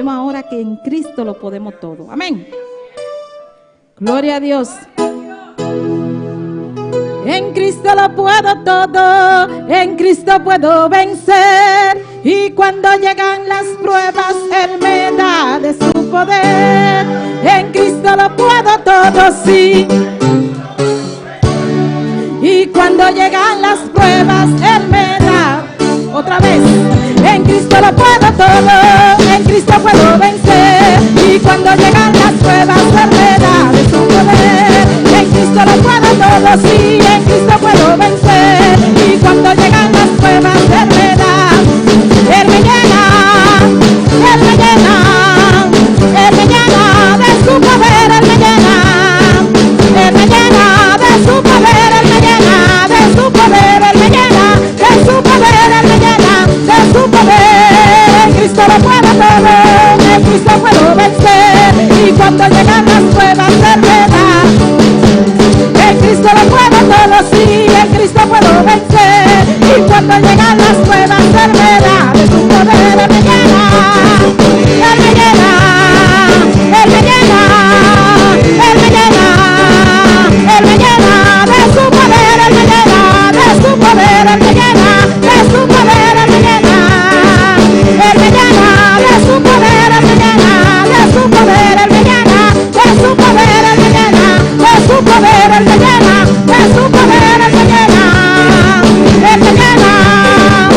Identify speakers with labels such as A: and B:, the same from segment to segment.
A: Sabemos ahora que en Cristo lo podemos todo. Amén. Gloria a Dios. En Cristo lo puedo todo, en Cristo puedo vencer. Y cuando llegan las pruebas, Él me da de su poder. En Cristo lo puedo todo, sí. Y cuando llegan las pruebas, Él me da otra vez. En Cristo lo puedo todo, en Cristo puedo vencer. Y cuando llegan las pruebas, Él me da de su poder. En Cristo lo puedo todo, sí, en Cristo puedo vencer. Y cuando llegan las pruebas, Él me da. Él me llena, Él me llena, Él me llena de su poder, Él me llena. Él me llena de su poder, Él me llena de su poder, Él me llena de su poder, Él me llena de su poder. En Cristo lo puedo todo, en Cristo puedo vencer. Y cuando llegan las pruebas, Él me da. En Cristo lo puedo todo, sí, en Cristo puedo vencer. Y cuando llegan las pruebas, Él me da de su poder, Él me llena, Él me llena, Él me llena, Él me llena, Él me llena de su poder, Él me llena de su poder, Él me llena de su poder, Él me llena, Él me llena de su poder, Él me llena de su poder, Él me llena de su poder, Él me llena de su poder, Él me llena de su poder, Él me llena, Él me llena,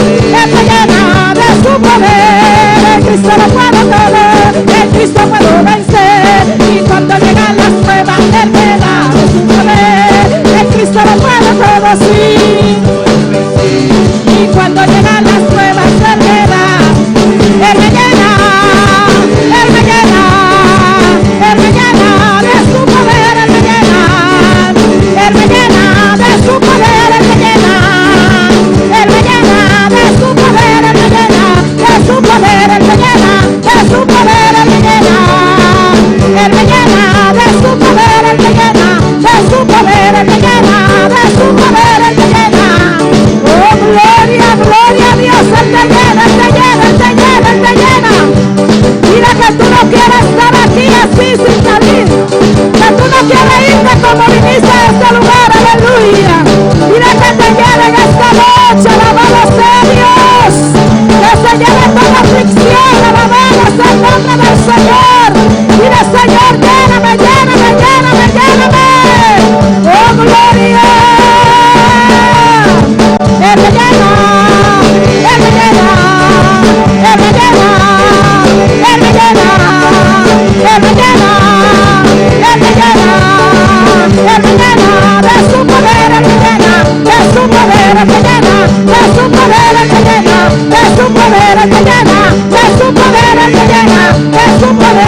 A: Él me llena de su poder, en Cristo lo puedo todo, en Cristo puedo vencer, y cuando llegan las pruebas, Él me da de su poder, en Cristo lo puedo todo, sí. Y cuando llegan las pruebas, Él me da, Él me llena, Él me llena, Él me llena de su poder, Él me llena, Él me llena de su poder, Él me llena, Él me llena de su poder, Él me llena, de su poder, Él me llena, de su poder, Él me llena, Él me llena de su poder, Él me llena, de su poder, Él me llena, de su poder, Él me llena. Oh, gloria, gloria a Dios, Él te llena, Él te llena, Él te llena, Él te llena. Mira que tú no quieres estar aquí así sin salir, que tú no quieres irte como viniste a este lugar, aleluya. Mira que te llena en esta noche, alabado sea Dios. Que se lleve toda aflicción, alabado sea el nombre del Señor. Mira, Señor, lléname, lléname, lléname, lléname. Oh, gloria. Él me llena, Él me llena, Él me llena, Él me llena, Él me llena, Él me llena, Él me llena de su poder, Él me llena, de su poder, Él me llena, de su poder, Él me llena, de su poder, Él me llena, de su poder, Él me llena, de su poder.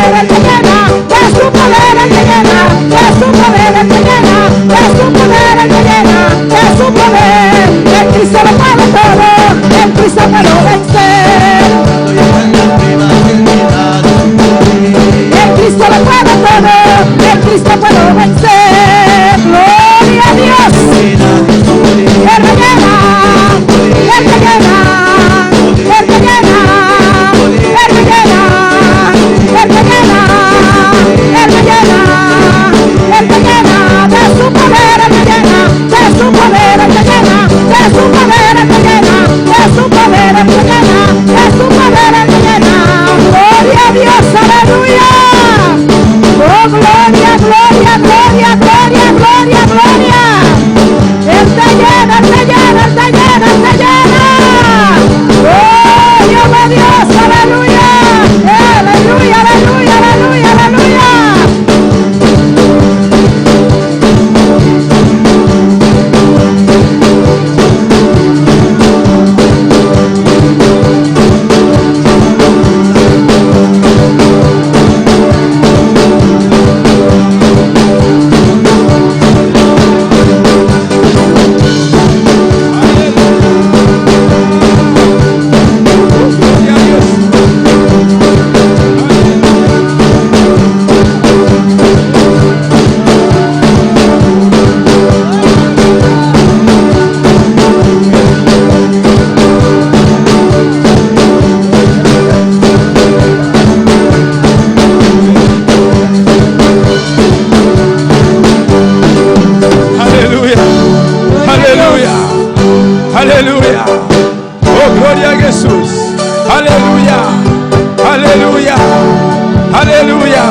B: Aleluya.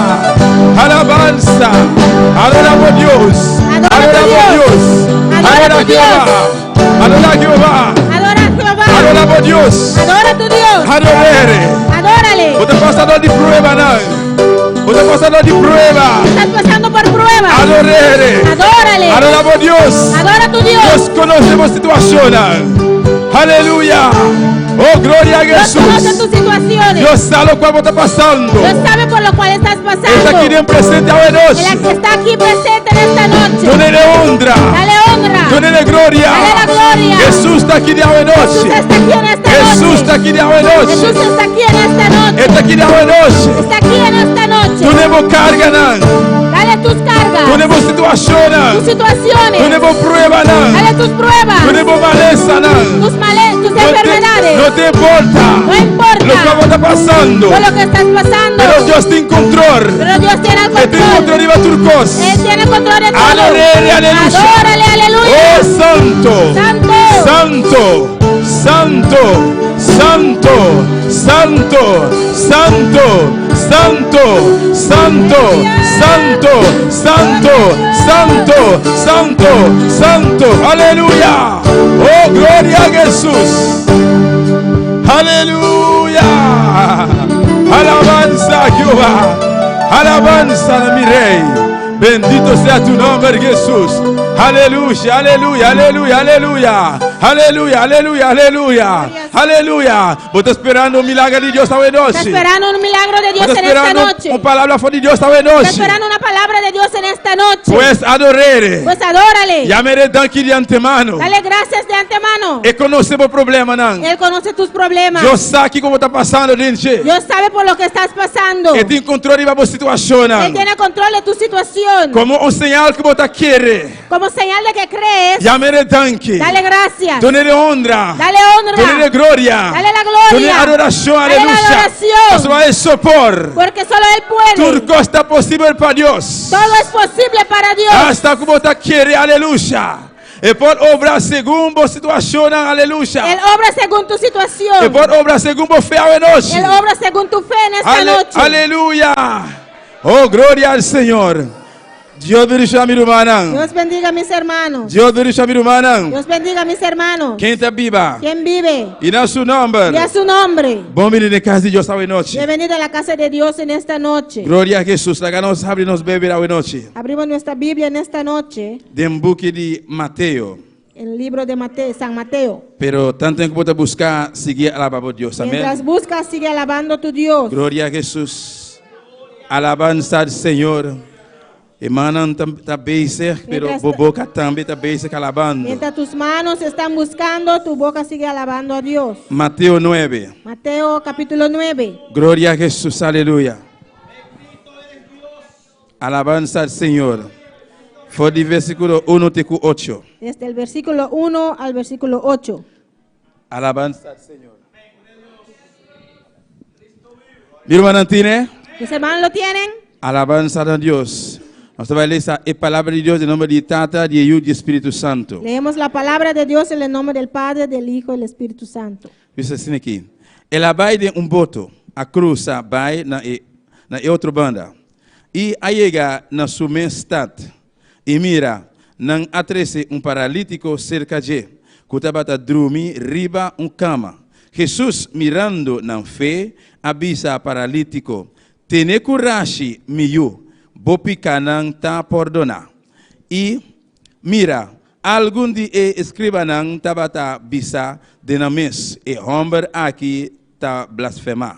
B: Alabansa. Adora bo Dios.
A: Adora tu
B: bo
A: Dios.
B: Dios.
A: Adora
B: Adora
A: tu Dios.
B: Jehová. Adora Jehová.
A: Adora a Jehová.
B: Adora bo Dios.
A: Adora a tu Dios.
B: Ador'é.
A: Adórale.
B: Bo ta pasando di prueba nan. Bo ta pasando di prueba.
A: Estás pasando por pruebas.
B: Ador'é.
A: Adórale.
B: Adora bo Dios.
A: Adora a tu Dios.
B: Dios konosé bo situashon. Aleluya. Oh, gloria a
A: Dios conoce
B: Jesús.
A: tus situaciones.
B: Dios sabe lo kual bo ta pasando.
A: Dios sabe por lo cual estás
B: E ta aki
A: pasando.
B: den presente awe
A: Él
B: nochi.
A: está aquí presente en esta noche.
B: Dun'é honra.
A: Dale honra.
B: Dun'é gloria.
A: Dale la gloria.
B: Jesús ta aki awe
A: Jesús
B: nochi.
A: está aquí en esta
B: Jesús
A: noche.
B: ta aki awe nochi.
A: Jesús está aquí en esta noche.
B: E ta aki awe nochi.
A: Está aquí en esta noche.
B: Dun'é bo karganan.
A: Dale tus cargas,
B: Dun'é bo situashonnan.
A: tus situaciones.
B: Dun'é bo pruebanan.
A: Dale tus pruebas,
B: Dun'é bo malesanan.
A: tus males, tus enfermedades.
B: No ta importá.
A: No importa.
B: Loke bo ta pasando.
A: Por lo que estás pasando.
B: Pero Dios tin kontrol.
A: Pero Dios tiene el
B: E tin
A: control.
B: kontrol riba tur kos.
A: Él tiene el control de todo.
B: Ador'é, aleluya.
A: Adórale, aleluya.
B: Oh Santo.
A: Santo.
B: Santo. Santo. Santo. Santo. Santo. Santo. Santo. Santo. Santo. Santo. Santo. Santo. Aleluya. Oh, gloria a Jesús. Aleluya. Alabanza a Jehová. Alabanza a mi Rey. Bendito sea tu nombre, Jesús. Aleluya, aleluya, aleluya, aleluya. Aleluya, aleluya, aleluya. Aleluya. Bo ta sperando un milager di Dios awe
A: Está
B: nochi.
A: esperando un milagro de Dios
B: Bo ta
A: en esta
B: sperando
A: noche.
B: un palabra for di Dios awe
A: Está
B: nochi.
A: esperando una palabra de Dios en esta noche.
B: Pues ador'é.
A: Pues adórale.
B: Yam'é danki di antemano.
A: Dale gracias de antemano.
B: E konosé bo problemanan.
A: Él conoce tus problemas.
B: Dios sa kiko bo ta pasando den dje.
A: Dios sabe por lo que estás pasando.
B: E tin kontrol di bo situashon.
A: Él tiene control de tu situación.
B: Komo un señal ku bo ta kere.
A: Como señal de que crees,
B: Yam'é danki.
A: dale gracias.
B: Dun'é honra.
A: Dale honra.
B: Dun'é gloria.
A: Dale la gloria.
B: Dun'é adorashon.
A: Dale la
B: Aleluya.
A: adoración.
B: Pasobra e so por.
A: Porque solo Él puede.
B: Tur kos ta posibel pa Dios.
A: Todo es posible para Dios.
B: Hasta ku bo ta kere. Aleluya. E por obra segun bo situashon. Aleluya.
A: Él obra según tu situación.
B: E por obra segun bo fe awe nochi.
A: Él obra según tu fe en esta noche.
B: Aleluya. Oh, gloria al Señor. Dios bendishoná mi rumannan.
A: Dios bendiga a mis hermanos.
B: Dios bendishoná mi rumannan.
A: Dios bendiga a mis hermanos.
B: Ken ta biba?
A: ¿Quién vive?
B: I na su nòmber.
A: Y a su nombre.
B: Bon bini na kas di Dios awe nochi.
A: Bienvenido a la casa de Dios en esta noche.
B: Gloria na Hesus. Laga nos habri nos Beibel awe nochi.
A: Abrimos nuestra Biblia en esta noche.
B: Den buki di Mateo.
A: En el libro de Mateo, San Mateo.
B: Pero tantu ku bo ta buska, sigui alabá Dios. Amèn.
A: Mientras buscas, sigue alabando a tu Dios.
B: Gloria na Hesus. Alabanza al Señor. Hermana ta bezig, pero boca tambe ta bezig alabando.
A: Mientras tus manos están buscando, tu boca sigue alabando a Dios.
B: Mateo 9.
A: Mateo capítulo 9.
B: Gloria a Jesús, aleluya. Alabanza al Señor. For di versíkulo 1 te 8.
A: Desde el versículo 1 al versículo 8.
B: Alabanza al Señor. Mi rumannan tin'é?
A: ¿Mis hermanos lo tienen?
B: Alabanza a Dios. Nos ta bai lesa e palabra di Dios den nòmber di Tata, di Yu i di Spiritu Santu.
A: Leemos la palabra de Dios en el nombre del Padre, del Hijo y del Espíritu Santo.
B: Bisa asina aki. El a bai den un boto, a krusa bai na e na e otro banda. I a yega na su mes stat. I mira, nan a trese un paralítiko serka dje, ku tabata drumi riba un kama. Hesus, mirando nan fe, a bisa paralítiko, Tene kurashi, mi yu, bo pikanan ta pordoná. I, mira, algun di e eskribanan tabata bisa den nan mes, E hòmber aki ta blasfemá.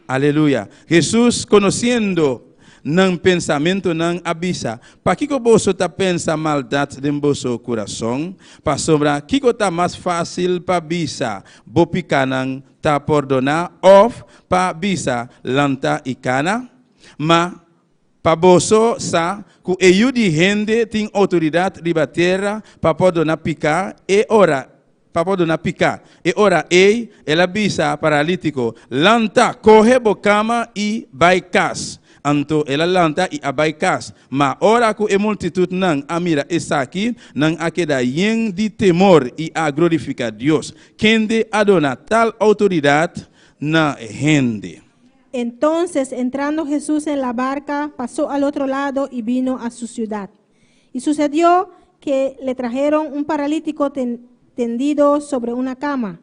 B: Aleluya! Hesus, konosiendo nan pensamentunan, a bisa, Pakiko boso ta pensa maldat den boso kurason? Pasobra kiko ta mas fásil pa bisa, Bo pikanan ta pordoná òf pa bisa lanta i kana? Ma pa boso sa ku e Yu di hende tin outoridat riba tera pa pordoná piká, e ora pa pordoná piká. E ora ei el a bisa paralítiko, Lanta, kohe bo kama i bai kas. Anto el a lanta i a bai kas. Ma ora ku e multitutnan a mira esaki, nan a keda yen di temor i a glorifiká Dios, Kende a duna tal outoridat na hende?
C: Entonces, entrando Jesús en la barca, pasó al otro lado y vino a su ciudad. Y sucedió que le trajeron un paralítico tendido sobre una cama.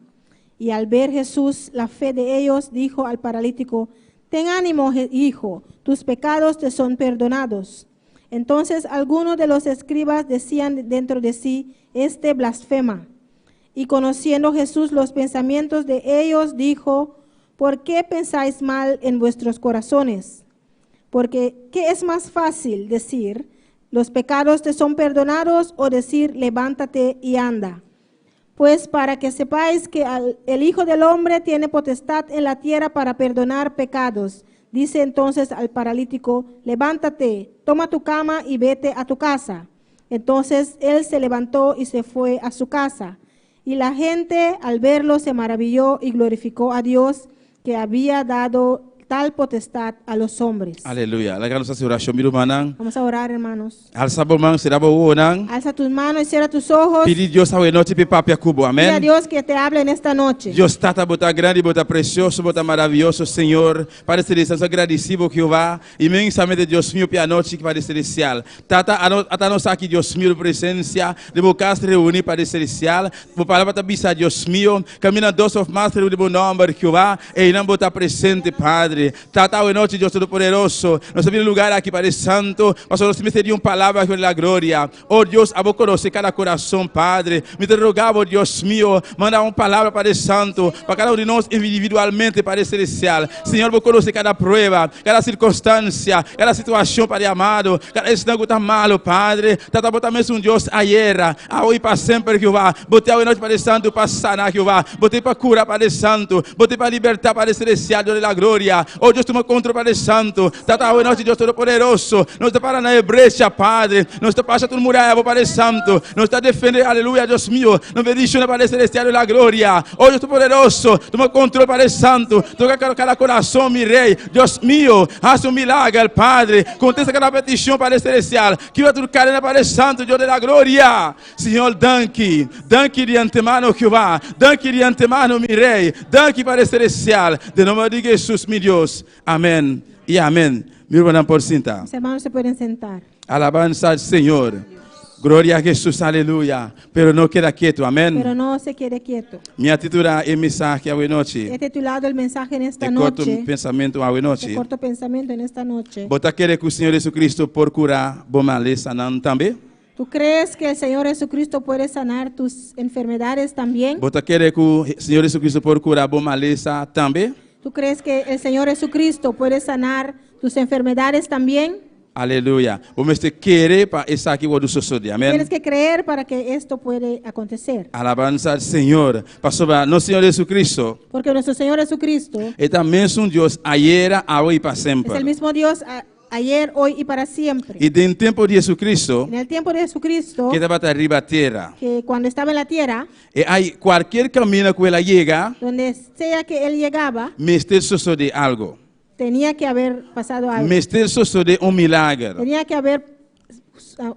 C: Y al ver Jesús la fe de ellos, dijo al paralítico: "Ten ánimo, hijo, tus pecados te son perdonados". Entonces algunos de los escribas decían dentro de sí: "Este blasfema". Y conociendo Jesús los pensamientos de ellos, dijo: "¿Por qué pensáis mal en vuestros corazones? Porque ¿qué es más fácil decir: 'Los pecados te son perdonados', o decir: 'Levántate y anda'? Pues para que sepáis que el Hijo del Hombre tiene potestad en la tierra para perdonar pecados". Dice entonces al paralítico: "Levántate, toma tu cama y vete a tu casa". Entonces él se levantó y se fue a su casa. Y la gente, al verlo, se maravilló y glorificó a Dios, que había dado tal potestad a los hombres.
B: Aleluya. Laga nos hasi orashon, mi rumannan.
C: Vamos a orar, hermanos.
B: Alsa bo man, sera bo wowonan.
C: Alza tus manos y cierra tus ojos.
B: Pidi Dios awe nochi p'e papia ku bo.
C: Pide a
B: Amèn.
C: Dios que te hable en esta noche.
B: Dios Tata, bo ta grandi, bo ta presioso, bo ta maravioso, Señor. Padre Celestial, nos ta gradisí bo, Jehová, inmensamente, Dios mio, p'e anochi aki, Padre Celestial. Tata, ata nos aki, Dios mio, den bo presencia, den bo cas reuní, Padre Celestial. Bo palabra ta bisa, Dios mio, Kaminda dos òf mas reuní den bo nòmber, Jehová, einan bo ta presente, Padre. Tata, awe nochi, Dios Todopoderoso, nos ta bini lugar aki, Padre Santo, pasobra nos mester di un palabra, Jehová di la gloria. O Dios, abo konosé kada kurason, Padre. Mi ta roga bo, Dios mio, manda un palabra, Padre Santo, pa kada un di nos individualmente, Padre Celestial. Señor, bo konosé kada prueba, kada sirkunstansia, kada situashon, Padre amado, kada esnan ku ta malu, Padre. Tata, bo ta mesun Dios ayera, awe i pa semper, Jehová. Bo te awe nochi, Padre Santo, pa sana, Jehová. Bo te pa kura, Padre Santo. Bo te pa libertá, Padre Celestial, Dios de la gloria. O Dios, tuma kontrol, Padre Santo. Tata, awe nochi, Dios Todopoderoso, nos ta para na e brecha, Padre. Nos ta pasa tur muraya, bo Padre Santo. Nos ta defende, aleluya, Dios mio, nos bendiciona, Padre Celestial de la gloria. O Dios Todopoderoso, tuma control, Padre Santo. Toca cada corazón, mi Rey. Dios mío, haz un milagro, Padre. Contesta cada petición, Padre Celestial. Kibra tur cadena, Padre Santo, Dios de la gloria. Señor, danki. Danki di antemano, Jehová. Danki di antemano, mi Rey. Danki, Padre Celestial. Den nomber di Jesús, mi Dios. Amèn i amèn. Mi rumannan por sinta.
C: Mis hermanos se pueden sentar.
B: Alabansa al Señor. Gloria a Jesús, aleluya. Pero no keda ketu, amèn.
C: Pero no se quede quieto.
B: Mi a titulá e mensahe awe nochi.
C: He titulado el mensaje en esta
B: E korto
C: noche.
B: pensamentu awe
C: Este
B: nochi.
C: corto pensamiento en esta noche.
B: Bo ta kere ku Señor Jesucristo por kura bo malesanan tambe?
C: ¿Tú crees que el Señor Jesucristo puede sanar tus enfermedades también?
B: Bo ta kere ku Señor Jesucristo por kura bo malesa tambe?
C: ¿Tú crees que el Señor Jesucristo puede sanar tus enfermedades también?
B: Aleluya. Bo mester kere pa esaki wòrdu sosodé. Amèn.
C: Tienes que creer para que esto puede acontecer.
B: Alabansa al Señor. Pasobra nos Señor Jesucristo.
C: Porque nuestro Señor Jesucristo.
B: E ta mesun Dios ayera, awe i pa semper.
C: Es el mismo Dios ayer, hoy y para siempre.
B: I den tempu di Jesucristo.
C: En el tiempo de Jesucristo.
B: Ke tabata riba tera.
C: Que cuando estaba en la tierra.
B: E ai kualkier kaminda ku el a yega.
C: Donde sea que él llegaba.
B: Mester sosodé algo.
C: Tenía que haber pasado algo.
B: Mester sosodé un milager.
C: Tenía que haber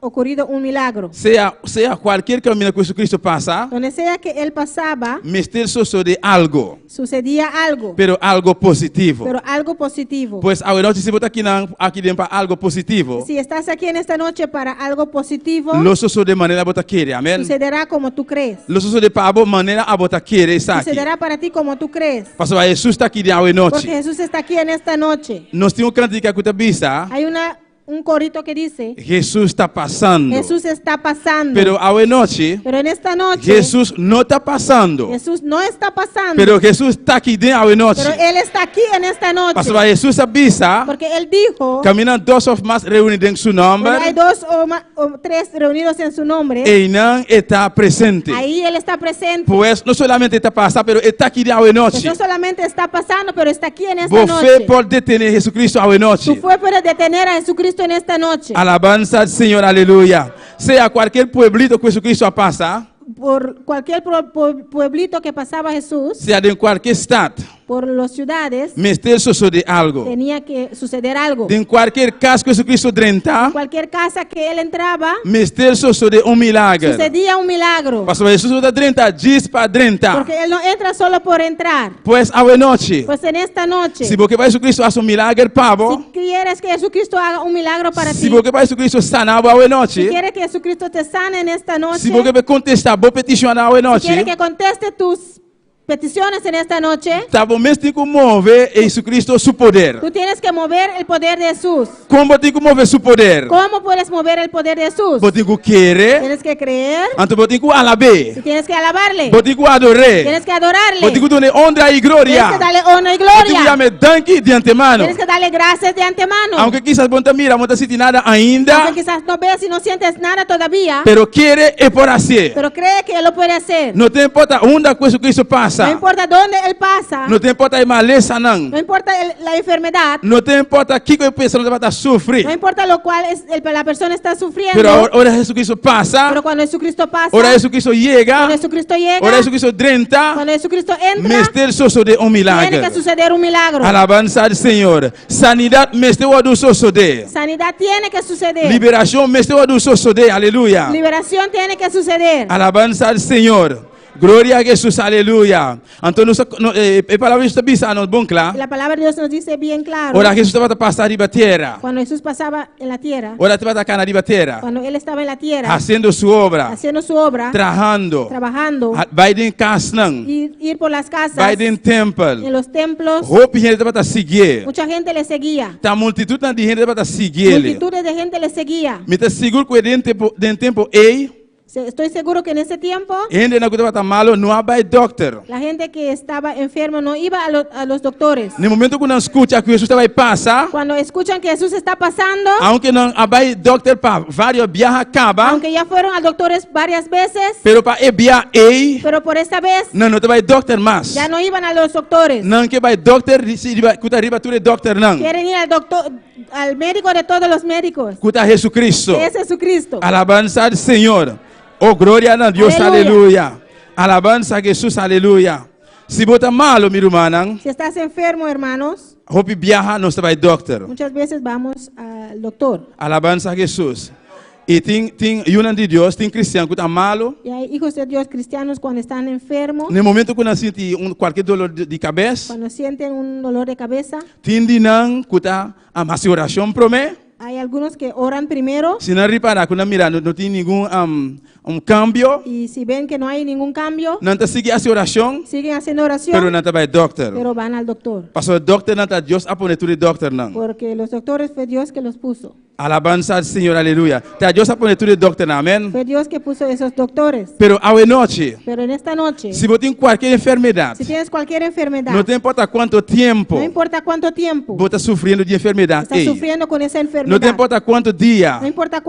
C: ocurrido un milagro.
B: Sea sea kualkier kaminda ku Jesucristo pasa.
C: Donde sea que él pasaba.
B: Mester sosodé algo.
C: Sucedía algo.
B: Pero algo positivo.
C: Pero algo positivo.
B: Pues awenochi si bo ta kinan aki den pa algo positivo.
C: Si estás aquí en esta noche para algo positivo.
B: Lo sosodé manera bo ta kere. Amén.
C: Sucederá como tú crees.
B: Lo sosodé pa bo manera abo ta kere esaki.
C: Sucederá para ti como tú crees.
B: Pasobra Hesus ta aki den awenochi.
C: Porque Jesús está aquí en esta noche.
B: Nos tin un kantika ku ta bisa.
C: Hay una un corito que dice.
B: Hesus ta pasando.
C: Jesús está pasando.
B: Pero awenochi.
C: Pero en esta noche.
B: Hesus no ta pasando.
C: Jesús no está pasando.
B: Pero Hesus ta aki den awenochi.
C: Pero Él está aquí en esta noche.
B: Pasobra Hesus a bisa.
C: Porque Él dijo.
B: Kaminda dos òf mas reuní den su nòmber.
C: Donde hay dos o ma, o tres reunidos en su nombre.
B: Einan e ta presente.
C: Ahí Él está presente.
B: Pues no solamente e ta pasa, pero e ta aki den awenochi.
C: Pues no solamente está pasando, pero está aquí en esta
B: Bo
C: noche.
B: fe por detené Jesucristo awenochi.
C: Tu fe puede detener a Jesucristo en esta noche.
B: Alabansa al Señor, aleluya. Sea cualkier pueblito cu Jesucristo a pasa.
C: Por cualkier pueblito que pasaba Jesús.
B: Sea den cualkier stad.
C: Por las ciudades,
B: mester sosodé algu.
C: Tenía que suceder algo.
B: Den kualkier kas ku Jesucristo drenta,
C: Cualquier casa que él entraba,
B: mester sosodé un milager.
C: Sucedía un milagro.
B: Pasobra Jesus no ta drenta djis pa drenta.
C: Porque él no entra solo por entrar.
B: Pues awe nochi,
C: Pues en esta noche,
B: si bo ke pa Jesucristo hasi un milager pa bo,
C: si quieres que Jesucristo haga un milagro para
B: si
C: ti,
B: bo ke pa Jesucristo sana bo awe
C: si
B: nochi,
C: quieres que Jesucristo te sane en esta noche,
B: si bo ke pa kontestá bo petishonnan awe
C: si
B: nochi,
C: quieres que conteste tus peticiones en esta noche,
B: Ta bo mes tin ku move e Jesucristo su poder.
C: Tú tienes que mover el poder de Jesús.
B: Kon bo tin ku move su poder?
C: ¿Cómo puedes mover el poder de Jesús?
B: Bo tin ku kere.
C: Tienes que creer.
B: Anto bo tin ku alab'é.
C: Y tienes que alabarle.
B: Bo tin ku ador'é.
C: Tienes que adorarle.
B: Bo tin ku dun'é honra i gloria.
C: Tienes que darle honra y
B: Bo tin ku
C: gloria.
B: yam'é danki di antemano.
C: Tienes que darle gracias de antemano.
B: Aunke kisas bo no ta mira, bo no ta sinti nada ainda.
C: Aunque quizás no veas y no sientes nada todavía.
B: Pero kere e por hasié.
C: Pero cree que Él lo puede hacer.
B: No ta importa unda ku Jesucristo pasa.
C: No importa dónde Él pasa.
B: No ta importa e malesanan.
C: No importa el, la enfermedad.
B: No ta importa kiko e persona tabata sufri.
C: No importa lo cual es, el, la persona está sufriendo.
B: Pero ora Jesucristo pasa.
C: Pero cuando Jesucristo pasa.
B: Ora Jesucristo yega.
C: Cuando Jesucristo llega.
B: Ora Jesucristo drenta.
C: Cuando Jesucristo entra.
B: Mester sosode un milagro.
C: Tiene que suceder un milagro.
B: Alabanza al Señor. Sanidad mester wordu sosode.
C: Sanidad tiene que suceder.
B: Liberashon mester wòrdu sosodé, aleluya.
C: Liberación tiene que suceder.
B: Alabansa al Señor. Gloria a Jesús, aleluya. Anto nos no, eh, e palabra di Dios ta bisa nos bon kla.
C: La palabra de Dios nos dice bien claro.
B: Ora Jesús tabata pasa riba tierra.
C: Cuando Jesús pasaba en la tierra.
B: Ora tabata kana riba tierra.
C: Cuando él estaba en la tierra.
B: Haciendo su obra.
C: Haciendo su obra.
B: Trahando.
C: Trabajando.
B: Bai den kasnan.
C: Ir, ir por las casas.
B: Bai den tempel.
C: En los templos.
B: Hopi hende tabata siguié.
C: Mucha gente le seguía.
B: Ta multitudnan di hende tabata siguié.
C: Multitudes de gente le seguía.
B: Mi ta sigur ku den tempu den tempu ei.
C: Estoy seguro que en ese tiempo.
B: Hendenan ku tabata malu no a bai dòkter.
C: La gente que estaba enfermo no iba a lo a los doctores.
B: Na e momento ku nan skucha ku Hesus ta bai pasa.
C: Cuando escuchan que Jesús está pasando.
B: Aunke nan a bai dòkter pa varios biaha kaba.
C: Aunque ya fueron al doctores varias veces.
B: Pero pa e bia ei.
C: Pero por esta vez.
B: Nan no ta bai dòkter mas.
C: Ya no iban a los doctores.
B: Nan ke bai dòkter riba ku ta riba tur e dòkternan.
C: Quieren ir al doctor, al médico de todos los médicos.
B: Ku ta Jesucristo.
C: Que es Jesucristo.
B: Alabansa al Señor. Oh gloria na Dios, aleluya. Alabansa a Jesús, aleluya. Si bo ta malo, mi rumannan.
C: Si estás enfermo, hermanos.
B: Hopi biaha nos ta bai dòkter.
C: Muchas veces vamos al doctor.
B: Alabansa a Jesús. I tin tin yunan di Dios, tin cristian cu ta malo.
C: Y hay hijos de Dios cristianos cuando están enfermos.
B: Na e momento cu nan sinti un cualkier dolor di cabes.
C: Cuando sienten un dolor de cabeza.
B: Tin di nan cu ta haci oracion prome.
C: Hay algunos que oran primero.
B: Si nan ripara cu nan mira no tin ningun un cambio.
C: Y si ven que no hay ningún cambio.
B: Nan ta sigui haci oracion.
C: Siguen haciendo oración.
B: Pero nan ta bay dokter.
C: Pero van al doctor.
B: Pasobra dokternan ta Dios a pone tur e dokternan.
C: Porque los doctores fue Dios que los puso.
B: Alabansa al Señor, aleluya. Ta Dios a pone tur e dokternan, amen.
C: Fue Dios que puso esos doctores.
B: Pero awe nochi.
C: Pero en esta noche.
B: Si bo tin cualkier enfermedad.
C: Si tienes cualquier enfermedad.
B: No ta importa cuanto tiempo.
C: No importa cuánto tiempo.
B: Bo ta sufriendo di enfermedad
C: Estás
B: ey.
C: sufriendo con esa enfermedad.
B: No ta importa cuanto dia.
C: No importa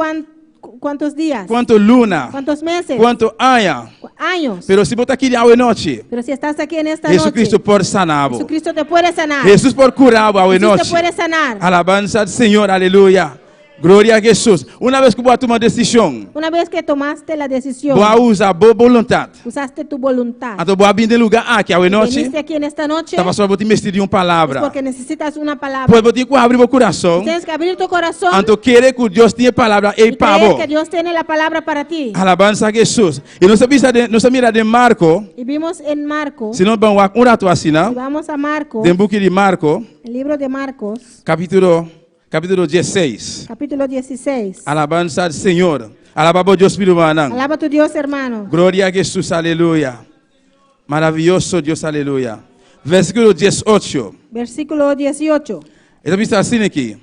C: cuántos días.
B: Cuanto luna.
C: Cuántos meses.
B: Cuanto aña.
C: Años.
B: Pero si bo ta aki di awe nochi.
C: Pero si estás aquí en esta
B: Jesucristo
C: noche.
B: por sana bo.
C: Jesucristo te puede sanar.
B: Jesús por cura bo awe
C: Jesús
B: nochi.
C: te puede sanar.
B: Alabanza al Señor, aleluya. Gloria a Jesús. Una vez ku bo a tuma desishon.
C: Una vez que tomaste la decisión.
B: Bo a usa bo boluntat.
C: Usaste tu voluntad.
B: Anto bo a bin den lugar aki awe nochi.
C: Viniste aquí en esta noche.
B: Ta pasobra bo tin mester di un palabra.
C: Es porque necesitas una palabra.
B: Pues bo tin ku habri bo kurason.
C: Tienes que abrir tu corazón.
B: Anto kere ku Dios tin e palabra ei
C: Y
B: pa
C: creer
B: bo.
C: que Dios tiene la palabra para ti.
B: Alabanza a Jesús. Y nos a bisa den, nos a mira den Marco.
C: Y vimos en Marco.
B: Si nos ban wak un rato asina.
C: Si vamos a Marco.
B: Den buki di Marco.
C: El libro de Marcos.
B: Capítulo, capítulo diesseis.
C: Capítulo 16.
B: Alabanza al Señor. Alaba bo Dios, mi rumannan.
C: Alaba tu Dios, hermano.
B: Gloria a Jesús, aleluya. Maravilloso Dios, aleluya. Versículo 18.
C: Versículo 18.
B: E ta bisa asina aki,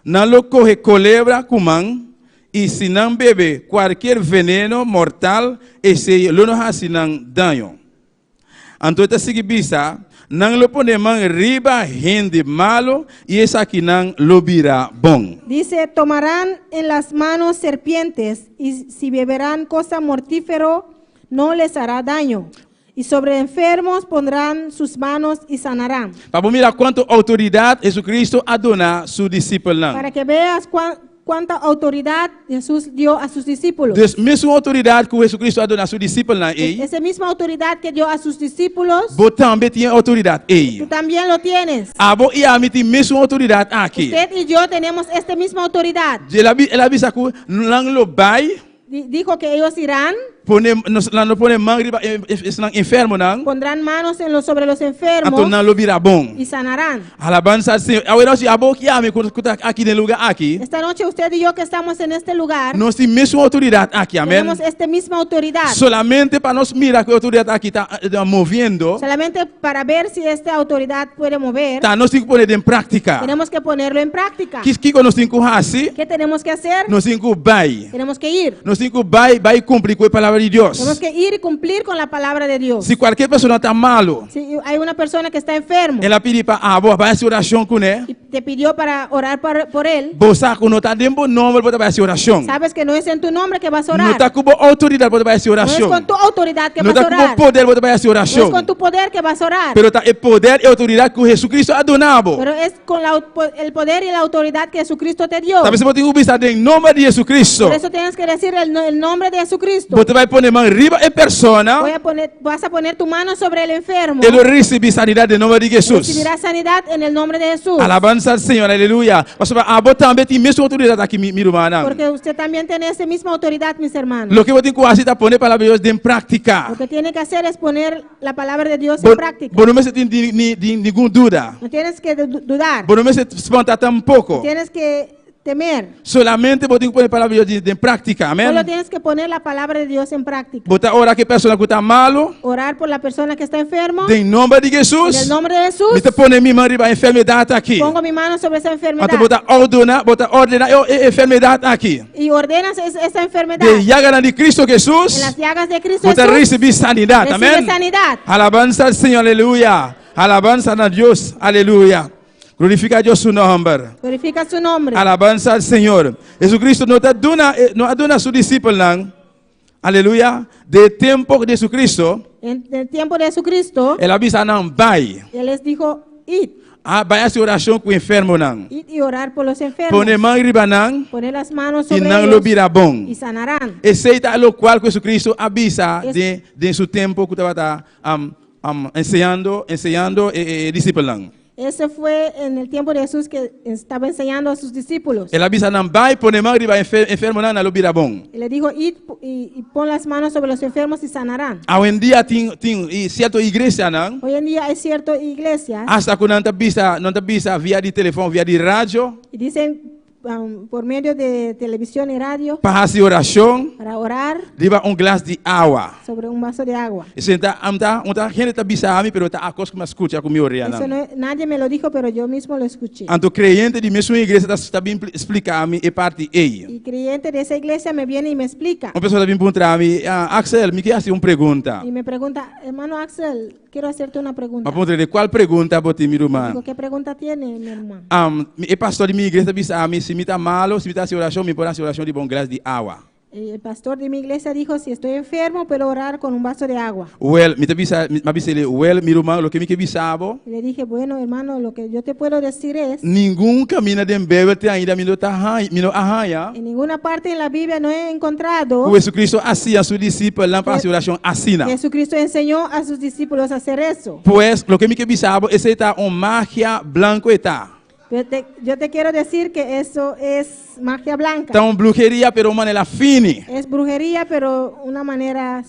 B: Nan lo kohe kolebra ku man, i si nan bebe kualkier veneno mortal, esei lo no hasi nan daño. Anto e ta sigui bisa, Nan lo pone man riba hende malu, i esakinan lo bira bon.
C: Dice, Tomarán en las manos serpientes, y si beberán cosa mortífero, no les hará daño. Y sobre enfermos pondrán sus manos y sanarán.
B: Pa bo mira kuantu outoridat Jesucristo a duna su disipelnan.
C: Para que veas cuán. cuánta autoridad Jesús dio a sus discípulos.
B: Dus mesun outoridat ku Hesukristu a duna su disipelnan ei,
C: Esa misma autoridad que dio a sus discípulos,
B: bo tambe tin e outoridat ei.
C: tú también lo tienes.
B: Abo i ami tin mesun outoridat aki.
C: Usted y yo tenemos esta misma autoridad.
B: El a el a bisa ku nan lo bai.
C: Dijo que ellos irán.
B: Pone, nos, nan lo pone man riba e, e, esnan enfermonan.
C: Pondrán manos en los, sobre los enfermos.
B: Anto nan lo bira bon.
C: Y sanarán.
B: Alabanza al Señor. Awe nochi abo ku ami ku ku ta aki den lugar aki.
C: Esta noche usted y yo que estamos en este lugar.
B: Nos tin mesun outoridat aki, amén.
C: Tenemos esta misma autoridad.
B: Solamente pa nos mira ku e outoridat aki ta, ta moviendo.
C: Solamente para ver si esta autoridad puede mover.
B: Ta nos tin ku pone den práktika.
C: Tenemos que ponerlo en práctica.
B: Kis kiko nos tin ku hasi?
C: ¿Qué tenemos que hacer?
B: Nos tin ku bai.
C: Tenemos que ir.
B: Nos tin ku bai, bai kumpli ku e palabra di Dios.
C: Tenemos que ir y cumplir con la palabra de Dios.
B: Si kualke persona ta malu.
C: Si hay una persona que está enfermo.
B: El a pidi pa abo bai hasi orashon kuné.
C: Y te pidió para orar por, por él.
B: Bo sa ku no ta den bo nomber bo ta bai hasi orashon.
C: Sabes que no es en tu nombre que vas a orar.
B: No ta ku bo outoridat bo ta bai hasi orashon.
C: No es con tu autoridad que
B: no
C: vas a
B: ta
C: orar.
B: ku bo poder bo ta bai hasi orashon.
C: No es con tu poder que vas a orar.
B: Pero ta e poder i outoridat ku Hesukristu a duna bo.
C: Pero es con la, el poder y la autoridad que Jesucristo te dio.
B: Ta p'esei bo tin ku bisa den nomber di Jesucristo.
C: Por eso tienes que decir el, el nombre de Jesucristo.
B: Bo ta bai pone man riba e persona.
C: Voy a poner, vas a poner tu mano sobre el enfermo.
B: E lo risibí sanidat den nomber di Jesus.
C: Recibirá sanidad en el nombre de Jesús.
B: Alabansa al Señor, aleluya. Pasobra abo tambe tin mesun outoridat aki, mi, mi rumannan.
C: Porque usted también tiene esa misma autoridad, mis hermanos.
B: Loke bo tin ku hasi ta pone palabra di Dios den práktika.
C: Lo que tiene que hacer es poner la palabra de Dios
B: Bo,
C: en práctica.
B: bo no mester tin di, ni, di ningun duda.
C: No tienes que dudar.
B: Bo no mester spanta tampoko.
C: No tienes que temer.
B: Solamente bo tin ku pone palabra di Dios den práktika. Amén.
C: Solo tienes que poner la palabra de Dios en práctica.
B: Bo ta ora ku e persona ku ta malu.
C: Orar por la persona que está enfermo.
B: Den nomber di Jesús.
C: En el nombre de Jesús.
B: Mi ta pone mi man riba e enfermedat aki.
C: Pongo mi mano sobre esa enfermedad.
B: Anto bo ta ordena, bo ta ordena e enfermedat aki.
C: Y ordenas esa enfermedad.
B: Den yaganan di Cristo Jesús.
C: En las llagas de Cristo
B: Bo ta
C: Jesús.
B: risibí sanidat.
C: Recibe
B: Amén.
C: sanidad.
B: Alabansa al Señor, aleluya. Alabansa na Dios, aleluya. Glorifica Dios su nomber.
C: Glorifica su nombre.
B: Alabansa al Señor. Jesucristo no ta duna, eh, no a duna su discipelnan. Aleluya. De tempo di Jesucristo.
C: En el tiempo de Jesucristo.
B: El a bisa nan bai.
C: Él les dijo, id.
B: A bai hasi orashon ku enfermonan.
C: Id y orar por los enfermos.
B: Pone man riba nan.
C: Poner las manos sobre
B: I nan
C: ellos.
B: lo bira bon.
C: Y sanarán.
B: Esei ta lokual ku Jesucristo a bisa
C: Es-
B: den den su tempo ku tabata am am enseñando enseñando e e disipelnan.
C: Ese fue en el tiempo de Jesús que estaba enseñando a sus discípulos.
B: El a bisa nan bai pone man riba enfer enfermonan nan lo bira bon.
C: Y le dijo, id y, y pon las manos sobre los enfermos y sanarán.
B: Awendia tin tin i sierto iglesianan.
C: Hoy en día hay cierto iglesias.
B: Hasta ku nan ta bisa nan ta bisa via di telefòn via di radio.
C: Y dicen por medio de televisión y radio.
B: Pa hasi orashon.
C: Para orar.
B: Riba un glas di awa.
C: Sobre un vaso de agua.
B: Esei ta ta un ta hende ta bisa ami pero ta a kos ku mi a skucha ku mi oreanan.
C: Eso no, nadie me lo dijo pero yo mismo lo escuché.
B: Anto kreyente di mesun iglesia ta ta bin splika mi e parti ei.
C: Y creyente de esa iglesia me viene y me explica.
B: Un persona ta bin puntra mi, Axel, mi ke hasi un pregunta.
C: Y me pregunta, hermano Axel, quiero hacerte una pregunta.
B: Mi a puntra di cual pregunta bo tin, mi ruman?
C: Digo, ¿qué pregunta tiene, mi hermano?
B: E pastor di mi iglesia ta bisa ami, si mi ta malo, si mi ta hasi oracion, mi por hasi oracion riba un glas di awa.
C: El pastor de mi iglesia dijo, si estoy enfermo, puedo orar con un vaso de agua.
B: Wel, mi ta bisa, mi a bisa el'e, wel, mi ruman, loke mi ke bisa bo.
C: Y le dije, bueno, hermano, lo que yo te puedo decir es.
B: Ningun caminda den Bijbel te ainda mi no ta haña, mi no a haña.
C: En ninguna parte en la Biblia no he encontrado.
B: Ku Jesucristo a siña su disipelnan pa hasi orashon asina.
C: Jesucristo enseñó a sus discípulos a hacer eso.
B: Pues, loke mi ke bisa bo, esei ta un magia blanko e ta.
C: Yo te, yo te quiero decir que eso es magia blanca.
B: Ta un bruheria, pero un manera fini.
C: Es brujería, pero una manera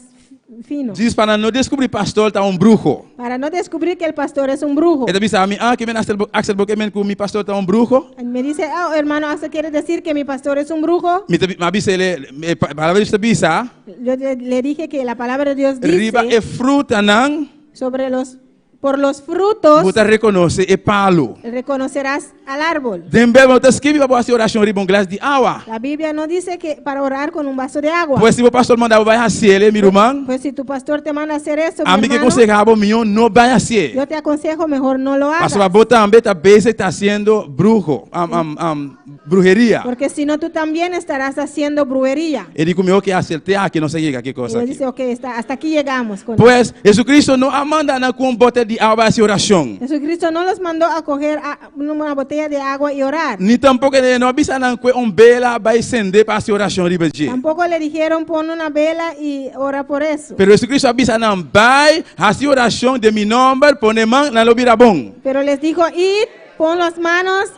C: fino.
B: Djis pa nan no descubrí pastor ta un bruho.
C: Para no descubrir que el pastor es un brujo.
B: E ta bisa mi, ah, ke men Axel, Axel bo ke men ku mi pastor ta un bruho?
C: Me dice, ah, hermano Axel, ¿quiere decir que mi pastor es un brujo?
B: Mi ta, mi a bisa ele, e palabra di Dios ta bisa.
C: Yo le, le dije que la palabra de Dios dice.
B: Riba e frutanan.
C: Sobre los Por los frutos.
B: Bo ta rekonosé e palu.
C: Reconocerás al árbol.
B: Den Bijbel no ta skibi pa bo hasi orashon riba un glas di awa.
C: La Biblia no dice que para orar con un vaso de agua.
B: Pues si bo pastor manda bo bai hasiel, mi ruman.
C: Pues si tu pastor te manda hacer eso, mi
B: Ami ke
C: hermano.
B: konsehá bo mihó no bai hasié.
C: Yo te aconsejo mejor no lo hagas.
B: Pasobra bo tambe ta bezig ta hasiendo bruho, am, am, am, bruheria.
C: Porque si no, tú también estarás haciendo brujería.
B: E di ku mi, ok, asert'é aki, nos a yega ki
C: Y
B: kos
C: él
B: aki.
C: dice, ok, está, hasta aquí llegamos con
B: Pues, Jesucristo no a manda nan ku un bote di awa hasi orashon.
C: Jesucristo no los mandó a coger una botella de agua y orar.
B: Ni tampoko e no a bisa nan kue un bela bai sende pa hasi orashon riba dje.
C: Tampoco le dijeron pon una vela y ora por eso.
B: Pero Jesucristo a bisa nan, Bai, hasi orashon den mi nòmber, pone man, nan lo bira bon.
C: Pero les dijo, id, pon las manos,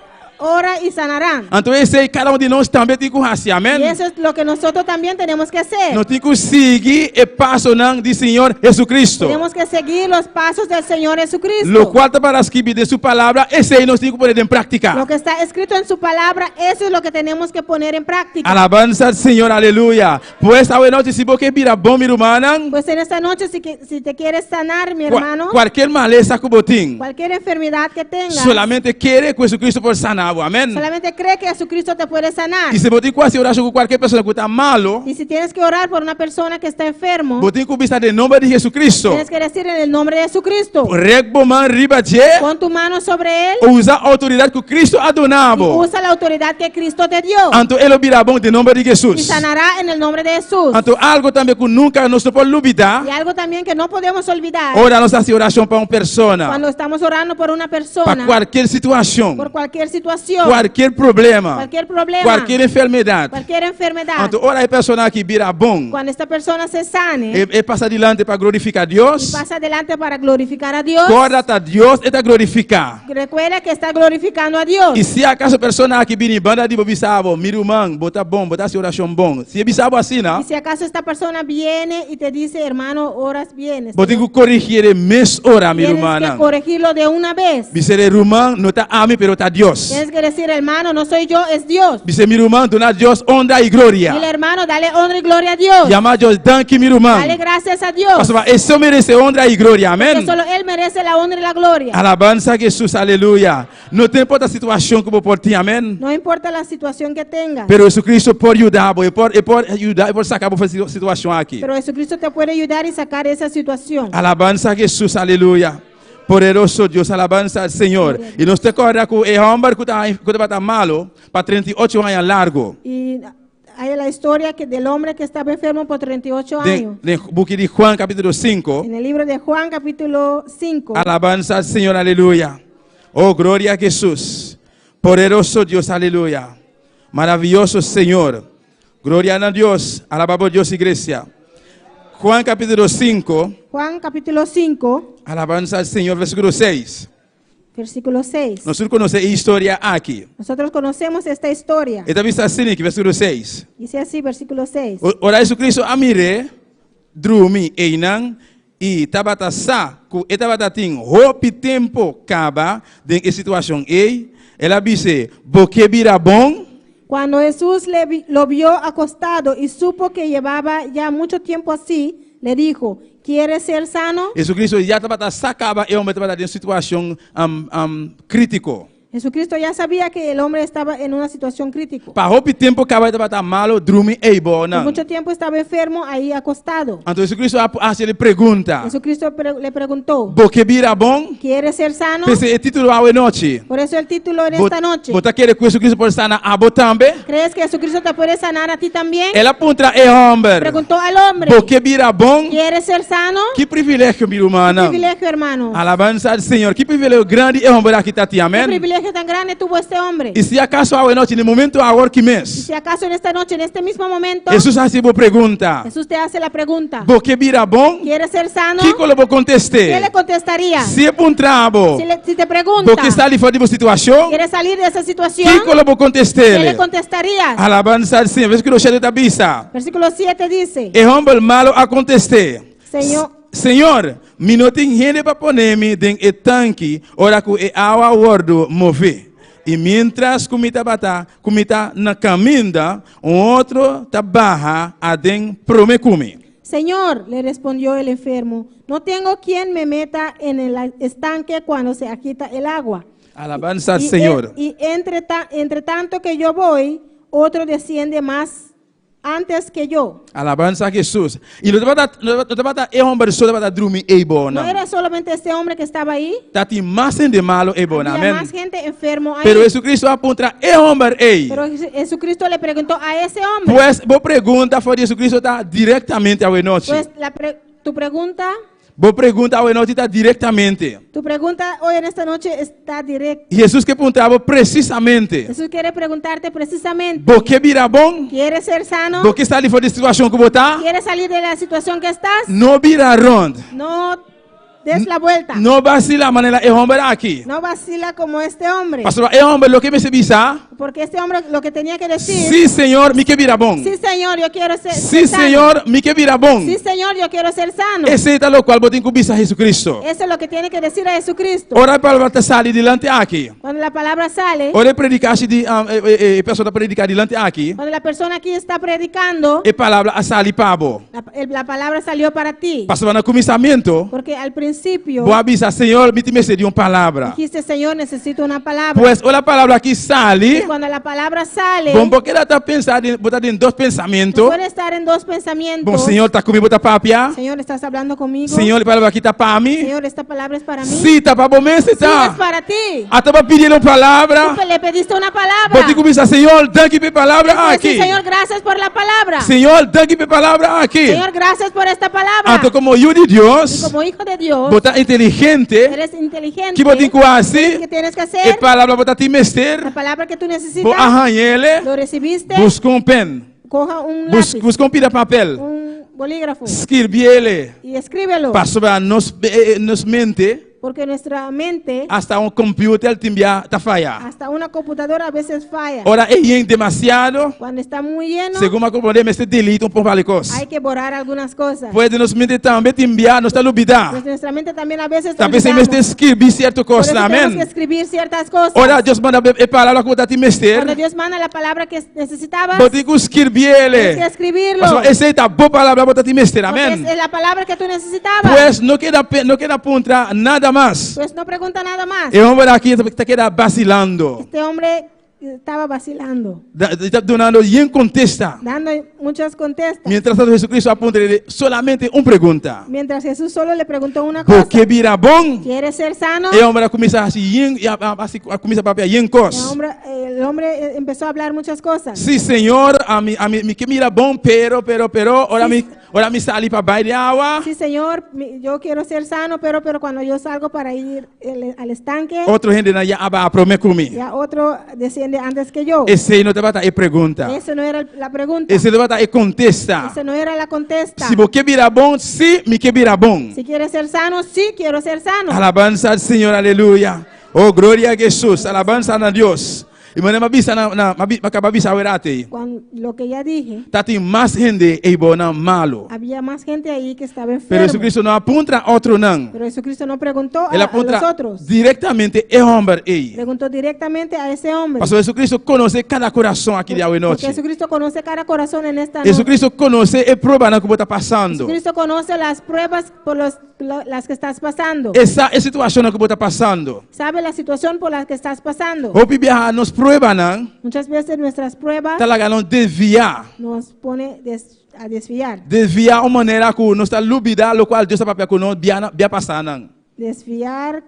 C: ora y sanarán.
B: Anto esei kada un di nos tambe tin ku hasi, amèn.
C: Y eso es lo que nosotros también tenemos que hacer.
B: Nos tin ku sigui e pasonan di Señor Jesucristo.
C: Tenemos que seguir los pasos del Señor Jesucristo.
B: Lokual ta para skibí den su palabra, esei nos tin ku pone den práktika.
C: Lo que está escrito en su palabra, eso es lo que tenemos que poner en práctica.
B: Alabansa al Señor, aleluya. Pues awe nochi si bo ke bira bon, mi rumannan,
C: Pues en esta noche, si, si te quieres sanar, mi hermano,
B: kualkier malesa ku bo tin,
C: cualquier enfermedad que tengas,
B: solamente kere ku Jesucristo por sana bo. Amèn.
C: solamente cree que Jesucristo te puede sanar.
B: I si bo tin ku hasi orashon ku kualkier persona ku ta malo,
C: Y si tienes que orar por una persona que está enfermo,
B: bo tin ku bisa den nomber di Jesucristo.
C: tienes que decir en el nombre de Jesucristo,
B: Rek bo man riba dje,
C: pon tu mano sobre él
B: usa outoridat ku Cristo a duna
C: y
B: bo.
C: usa la autoridad que Cristo te dio.
B: Anto e lo bira bon den nomber di
C: Y
B: Jesus.
C: sanará en el nombre de Jesús.
B: Anto algo tambe ku nunka nos no por lubidá,
C: Y algo también que no podemos olvidar,
B: ora nos hasi orashon pa un persona,
C: cuando estamos orando por una
B: pa
C: persona,
B: kualkier situashon,
C: por cualquier situación,
B: kualkier problema,
C: cualquier problema,
B: kualkier enfermedat.
C: cualquier enfermedad,
B: Anto ora e persona aki bira bon,
C: cuando esta persona se sane
B: e, e pasa dilanti pa glorifiká
C: y
B: Dios,
C: pasa adelante para glorificar a Dios,
B: kòrda ta Dios e ta glorifiká.
C: recuerda que está glorificando a Dios.
B: I si akaso persona aki bini banda di bo bisa bo, Mi ruman, bo ta bon, bo ta hasi orashon bon. Si e bisa bo asina,
C: Y si acaso esta persona viene y te dice, hermano, oras bien,
B: bo tin ku korigí e mes ora, mi
C: tienes que
B: rumannan.
C: corregirlo de una vez.
B: Bis'é, Ruman, no ta ami, pero ta Dios.
C: Tienes que decir, hermano, no soy yo, es Dios.
B: Bis'é, Mi ruman, duna Dios honra i gloria.
C: Dile, hermano, dale honra y gloria a Dios.
B: Yama Dios danki, mi ruman.
C: Dale gracias a Dios.
B: Pasobra e so merese honra i gloria.
C: Porque
B: Amèn.
C: solo Él merece la honra y la gloria.
B: Alabansa Jesus, aleluya. No ta importa situashon ku bo por tin, amèn.
C: No importa la situación que tengas.
B: Pero Jesucristo por yuda bo, e por, e por yuda, e por saka bo for e situashon aki.
C: Pero Jesucristo te puede ayudar y sacar esa situación.
B: Alabansa Jesus, aleluya. Poderoso Dios, alabansa al Señor. I nos ta kòrda ku e hòmber ku ta ku tabata malo pa 38 aña largo.
C: Y hay la historia que del hombre que estaba enfermo por 38
B: Den,
C: años.
B: den buki di Juan kapítulo 5.
C: En el libro de Juan capítulo 5.
B: Alabansa al Señor, aleluya. Oh, gloria a Jesús. Poderoso Dios, aleluya. Maravilloso Señor. Gloria a Dios. Alabamos Dios, iglesia. Juan capítulo 5.
C: Juan capítulo 5,
B: Alabanza al Señor, versículo 6.
C: versículo 6.
B: Nos konosé e historia aki.
C: Nosotros conocemos esta historia.
B: E ta bisa asina, versíkulo 6.
C: Dice así, versículo 6.
B: Ora Jesucristo a mir'é drumi einan i tabata sa ku e tabata tin hopi tempu kaba den e situashon ei, el a bis'é, Bo ke bira bon?
C: Cuando Jesús le lo vio acostado y supo que llevaba ya mucho tiempo así, le dijo, ¿Quieres ser sano?
B: Jesucristo ya tabata sa kaba e hòmber tabata den situashon krítiko.
C: Jesucristo ya sabía que el hombre estaba en una situación crítica.
B: Pa hopi tempo kaba e tabata malo drumi ei
C: Por
B: bonan.
C: mucho tiempo estaba enfermo ahí acostado.
B: Anto Jesucristo a hasi e pregunta.
C: Jesucristo le preguntó,
B: Bo ke bira bon?
C: ¿quieres ser sano?
B: P'esei e título awe nochi.
C: Por eso el título en esta noche.
B: Bo ta kere ku Jesucristo por sana abo tambe?
C: ¿Crees que Jesucristo te puede sanar a ti también?
B: El a puntra e hòmber.
C: Preguntó al hombre,
B: Bo ke bira bon?
C: ¿quieres ser sano?
B: Ki privilegio, mi rumannan.
C: Privilegio, hermano.
B: Alabansa al Señor. Ki privilegio grandi e hòmber aki ta tin,
C: Qué
B: amèn.
C: privilegio tan grande tuvo este hombre.
B: I si akaso awe nochi, na e momento awor aki
C: Y
B: mes,
C: si acaso en esta noche, en este mismo momento,
B: Hesus hasi bo pregunta,
C: Jesús te hace la pregunta,
B: Bo ke bira bon?
C: ¿quieres ser sano?
B: Kiko lo bo kontest'é?
C: ¿Qué le contestaría?
B: Si e puntra bo,
C: Si, si te pregunta,
B: Bo ke sali for di bo situashon?
C: ¿quieres salir de esa situación?
B: Kiko lo bo kontest'é?
C: ¿Qué le contestarías?
B: Alabansa al Señor. Versíkulo 7 ta bisa.
C: Versículo 7 dice,
B: E hòmber malu a kontest'é,
C: Señor.
B: Señor, mi no tin hende pa pone mi den e tanki ora ku e awa wòrdu mové. I miéntras ku mi tabata ku mi ta na kaminda, un otro ta baha aden promé ku mi.
C: Señor, le respondió el enfermo, no tengo quien me meta en el estanque cuando se agita el agua.
B: Alabansa al
C: Y,
B: Señor.
C: y entre, entre tanto que yo voy, otro desciende más. antes que yo.
B: Alabansa na Hesus. I no tabata, no tabata e hòmber so tabata drumi eibo
C: No
B: nan.
C: era solamente este hombre que estaba ahí,
B: Tatin mas hende malu eibo nan.
C: había
B: Amèn.
C: más gente enfermo ahí.
B: Pero Jesucristo a puntra e hòmber ei.
C: Pero Jesucristo le preguntó a ese hombre.
B: Pues bo pregunta for di Jesucristo ta direktamente awe nochi.
C: Pues la pre- tu pregunta,
B: Bo pregunta awe nochi ta direktamente.
C: tu pregunta hoy en esta noche está directa.
B: Hesus ke puntra bo presisamente.
C: Jesús quiere preguntarte precisamente,
B: Bo ke bira bon?
C: ¿quieres ser sano?
B: Bo ke sali for di situashon ku bo ta?
C: ¿Quieres salir de la situación que estás?
B: No bira rònt.
C: No des la vuelta.
B: No basilá manera e hòmber aki.
C: No vacila como este hombre.
B: Pasobra e hòmber loke mester bisa,
C: Porque este hombre lo que tenía que decir,
B: Sí, Señor, mi ke bira bon.
C: sí, Señor, yo quiero ser,
B: Sí,
C: ser sano.
B: Señor, mi ke bira bon.
C: Sí, Señor, yo quiero ser sano.
B: Esei ta lokual bo tin ku bisa Jesucristo.
C: Eso es lo que tiene que decir a Jesucristo.
B: Ora e palabra ta sali dilanti aki.
C: Cuando la palabra sale,
B: Ora e predikashi di e e persona ta prediká dilanti aki,
C: cuando la persona aquí está predicando,
B: e palabra a sali pa bo.
C: la, el- la palabra salió para ti.
B: Pasobra na kuminsamentu,
C: Porque al principio
B: bo a bisa, Señor, mi tin mester di un palabra.
C: dijiste, Señor, necesito una palabra.
B: Pues ora palabra aki sali,
C: Y cuando la palabra sale,
B: bo no por keda ta pensa den, bo ta den dos
C: no
B: pensamentu.
C: puede estar en dos pensamientos.
B: Bon, Señor, ta ku mi bo ta papia?
C: Señor, estás hablando conmigo.
B: Señor, e palabra aki ta pa mi?
C: Señor, esta palabra es para mí.
B: Sí, ta pa bo mes
C: Sí,
B: ta.
C: es para ti.
B: Ata bo a pidi un palabra.
C: Tú le pediste una palabra.
B: Bo tin ku bisa, Señor, danki pa e palabra
C: Pues sí,
B: aki.
C: Señor, gracias por la palabra.
B: Señor, danki pa e palabra aki.
C: Señor, gracias por esta palabra.
B: Anto komo yu di
C: Y
B: Dios,
C: como hijo de Dios,
B: bo ta inteligente.
C: eres inteligente.
B: Ki bo tin ku hasi?
C: ¿Qué tienes que
B: E
C: hacer?
B: palabra bo tatin mester.
C: La palabra que tú necesitas,
B: Bo a hañ'é.
C: lo recibiste.
B: Buska un pen.
C: Coja un
B: Bus,
C: lápiz,
B: buska un pida papel.
C: un bolígrafo
B: Skirbié.
C: y escríbelo.
B: Pasobra nos, eh, eh, nos mente,
C: Porque nuestra mente,
B: hasta un computer tin bia ta faya.
C: hasta una computadora a veces falla.
B: Ora e yen demasiado,
C: Cuando está muy lleno,
B: segun mi a komprondé, mester delete un par di kos.
C: hay que borrar algunas cosas.
B: Pues nos mente tambe tin bia, nos ta lubidá.
C: Pues nuestra mente también a veces
B: Ta p'esei
C: olvidamos.
B: mester skirbi sierto
C: Por
B: kos,
C: eso tenemos
B: amèn.
C: que escribir ciertas cosas.
B: Ora Dios manda e palabra ku bo tatin mester,
C: Cuando Dios manda la palabra que necesitabas,
B: bo tin ku skirbié.
C: tienes que escribirlo.
B: Pasobra esei ta bo palabra bo tatin mester,
C: Porque
B: amèn.
C: es, es la palabra que tú necesitabas.
B: Pues no keda no keda puntra nada mas.
C: Pues no pregunta nada más.
B: E hòmber aki ta keda basilando.
C: Este hombre estaba vacilando,
B: E ta dunando yen kontesta.
C: dando muchas contestas.
B: Mientras tanto Jesucristo a puntra solamente un pregunta.
C: Mientras Jesús solo le preguntó una
B: Bo
C: cosa.
B: ke bira bon?
C: ¿Quieres ser sano?
B: E hòmber a kuminsá hasi yen, a kuminsá papia yen
C: El
B: kos.
C: hombre, el hombre eh, empezó a hablar muchas cosas.
B: Sí, Señor, ami, ami, mi ke bira bon, pero, pero, pero, ora mi, ora mi sali pa bai den awa.
C: Sí, Señor, yo quiero ser sano, pero, pero cuando yo salgo para ir al estanque,
B: Otro hendenan ya a baha promé ku mi.
C: ya otro desciende antes que yo.
B: Esei no tabata e pregunta.
C: Eso no era la pregunta.
B: Esei no tabata e kontesta.
C: Esa no era la contesta.
B: Si bo ke bira bon, sí, mi ke bira bon.
C: Si quieres ser sano, sí, quiero ser sano.
B: Alabansa al Señor, aleluya. Oh, gloria a Jesús, alabansa na Dios. I manera m'a bisa na, na, m'a m'a kaba bisa awerate.
C: Cuando, lo que ya dije,
B: Tatin mas hende eibonan malo.
C: había más gente ahí que estaba
B: Pero
C: enfermo.
B: Jesucristo no a puntra otronan.
C: Pero Jesucristo no preguntó
B: El
C: a,
B: a
C: a los
B: puntra
C: otros.
B: direktamente e hòmber ei.
C: Preguntó directamente a ese hombre.
B: Pasobra Jesucristo konosé kada kurason aki di awe
C: Porque
B: nochi.
C: Jesucristo conoce cada corazón en esta noche.
B: Jesucristo konosé e pruebanan ku bo ta pasando.
C: Jesucristo conoce las pruebas por los, las que estás pasando.
B: E sa e situashonnan ku bo ta pasando.
C: Sabe la situación por la que estás pasando.
B: Hopi biaha nos pruebanan
C: Muchas veces nuestras pruebas
B: ta laga nos desviá.
C: nos pone a desviar.
B: Desviá un manera ku nos ta lubidá lokual Dios a papia ku nos bia bia pasánan.
C: Desviar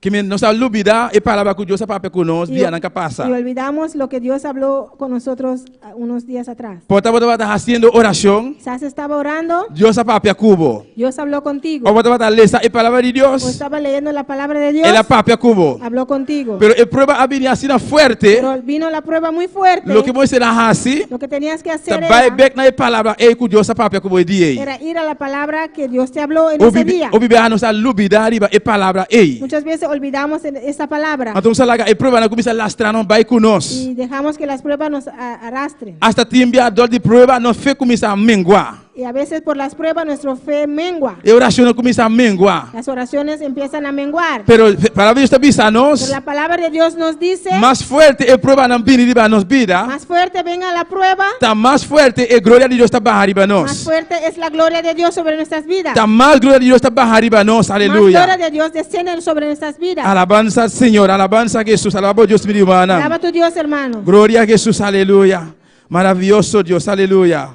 B: Ke men nos ta lubidá e palabra ku Dios a papia ku nos
C: y,
B: dianan ka pasa.
C: y olvidamos lo que Dios habló con nosotros ah, unos días atrás.
B: Por ta bo tabata hasiendo orashon,
C: Quizás estaba orando,
B: Dios a papia ku bo.
C: Dios habló contigo.
B: Òf bo tabata lesa e palabra di
C: O
B: Dios,
C: estaba leyendo la palabra de Dios,
B: el a papia ku bo.
C: habló contigo.
B: Pero e prueba a bini asina fuerte,
C: Pero vino la prueba muy fuerte.
B: loke bo mester a hasi
C: Lo que tenías que
B: ta
C: hacer
B: bai
C: era,
B: bèk na e palabra ei ku Dios a papia ku bo e dia ei.
C: era ir a la palabra que Dios te habló en ese
B: Hopi
C: día.
B: hopi biaha nos a lubidá riba e palabra ei.
C: Muchas veces olvidamos esa palabra
B: Anto nos a laga e pruebanan kuminsá lastra nos bai ku nos.
C: y dejamos que las pruebas nos arrastren.
B: Asta tin bia dor di prueba nos fe kuminsá mengua.
C: Y a veces por las pruebas nuestra fe mengua.
B: E orashonnan kuminsá mengua.
C: Las oraciones empiezan a menguar.
B: Pero Palabra di Dios ta bisa nos,
C: Pero la palabra de Dios nos dice,
B: mas fuerte e pruebanan bini riba nos bida,
C: más fuerte venga la prueba,
B: ta mas fuerte e gloria di Dios ta baha riba
C: más
B: nos.
C: fuerte es la gloria de Dios sobre nuestras vidas.
B: Ta mas gloria di Dios ta baha riba nos.
C: Más
B: Aleluya.
C: gloria de Dios desciende sobre nuestras vidas.
B: Alabansa al Señor, alabansa a Jesús, alaba Dios mi
C: Alaba
B: hermana.
C: tu Dios, hermano.
B: Gloria a Jesús, aleluya. Maravioso Dios, aleluya.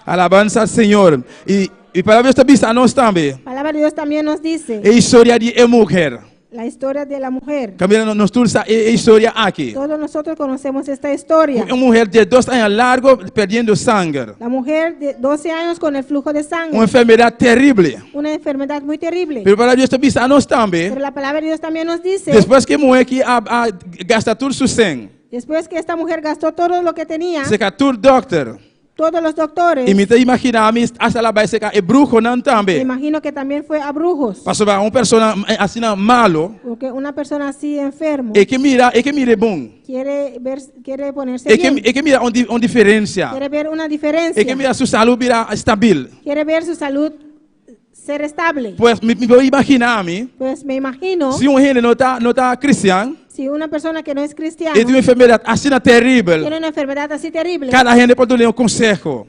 B: Alabansa al Señor. I i palabra Dios ta bisa nos tambe.
C: Palabra de Dios también nos dice
B: E historia di e muher.
C: la historia de la mujer.
B: Kaminda nos tur sa e historia aki.
C: Todos nosotros conocemos esta historia.
B: Un muher 12 aña largo perdiendo sanger.
C: La mujer de 12 años con el flujo de
B: Un
C: sangre.
B: enfermedad terrible.
C: Una enfermedad muy terrible.
B: Pero palabra Dios ta bisa nos tambe.
C: Pero la palabra de Dios también nos dice,
B: Despues ku e muher aki a a gasta tur su sèn.
C: después que esta mujer gastó todo lo que tenía,
B: Serka tur dòkter.
C: todos los doctores,
B: I mi ta imaginá mi hasta el a bai serka e bruhonan
C: me
B: tambe.
C: imagino que también fue a brujos,
B: Pasobra un persona asina malo,
C: porque una persona así enfermo
B: e ke mira, e ke mira e bon.
C: quiere ver, quiere ponerse
B: E ke,
C: bien,
B: e ke mira un, di, un diferensia.
C: quiere ver una diferencia,
B: E ke mira su salú bira stabil.
C: quiere ver su salud ser estable.
B: Pues mi, mi por imaginá mi,
C: Pues me imagino,
B: si un hende no ta, no ta kristian,
C: si una persona que no es cristiana
B: e tin un enfermedat asina teribel,
C: tiene una enfermedad así terrible,
B: kada hende por dun'é un konseho.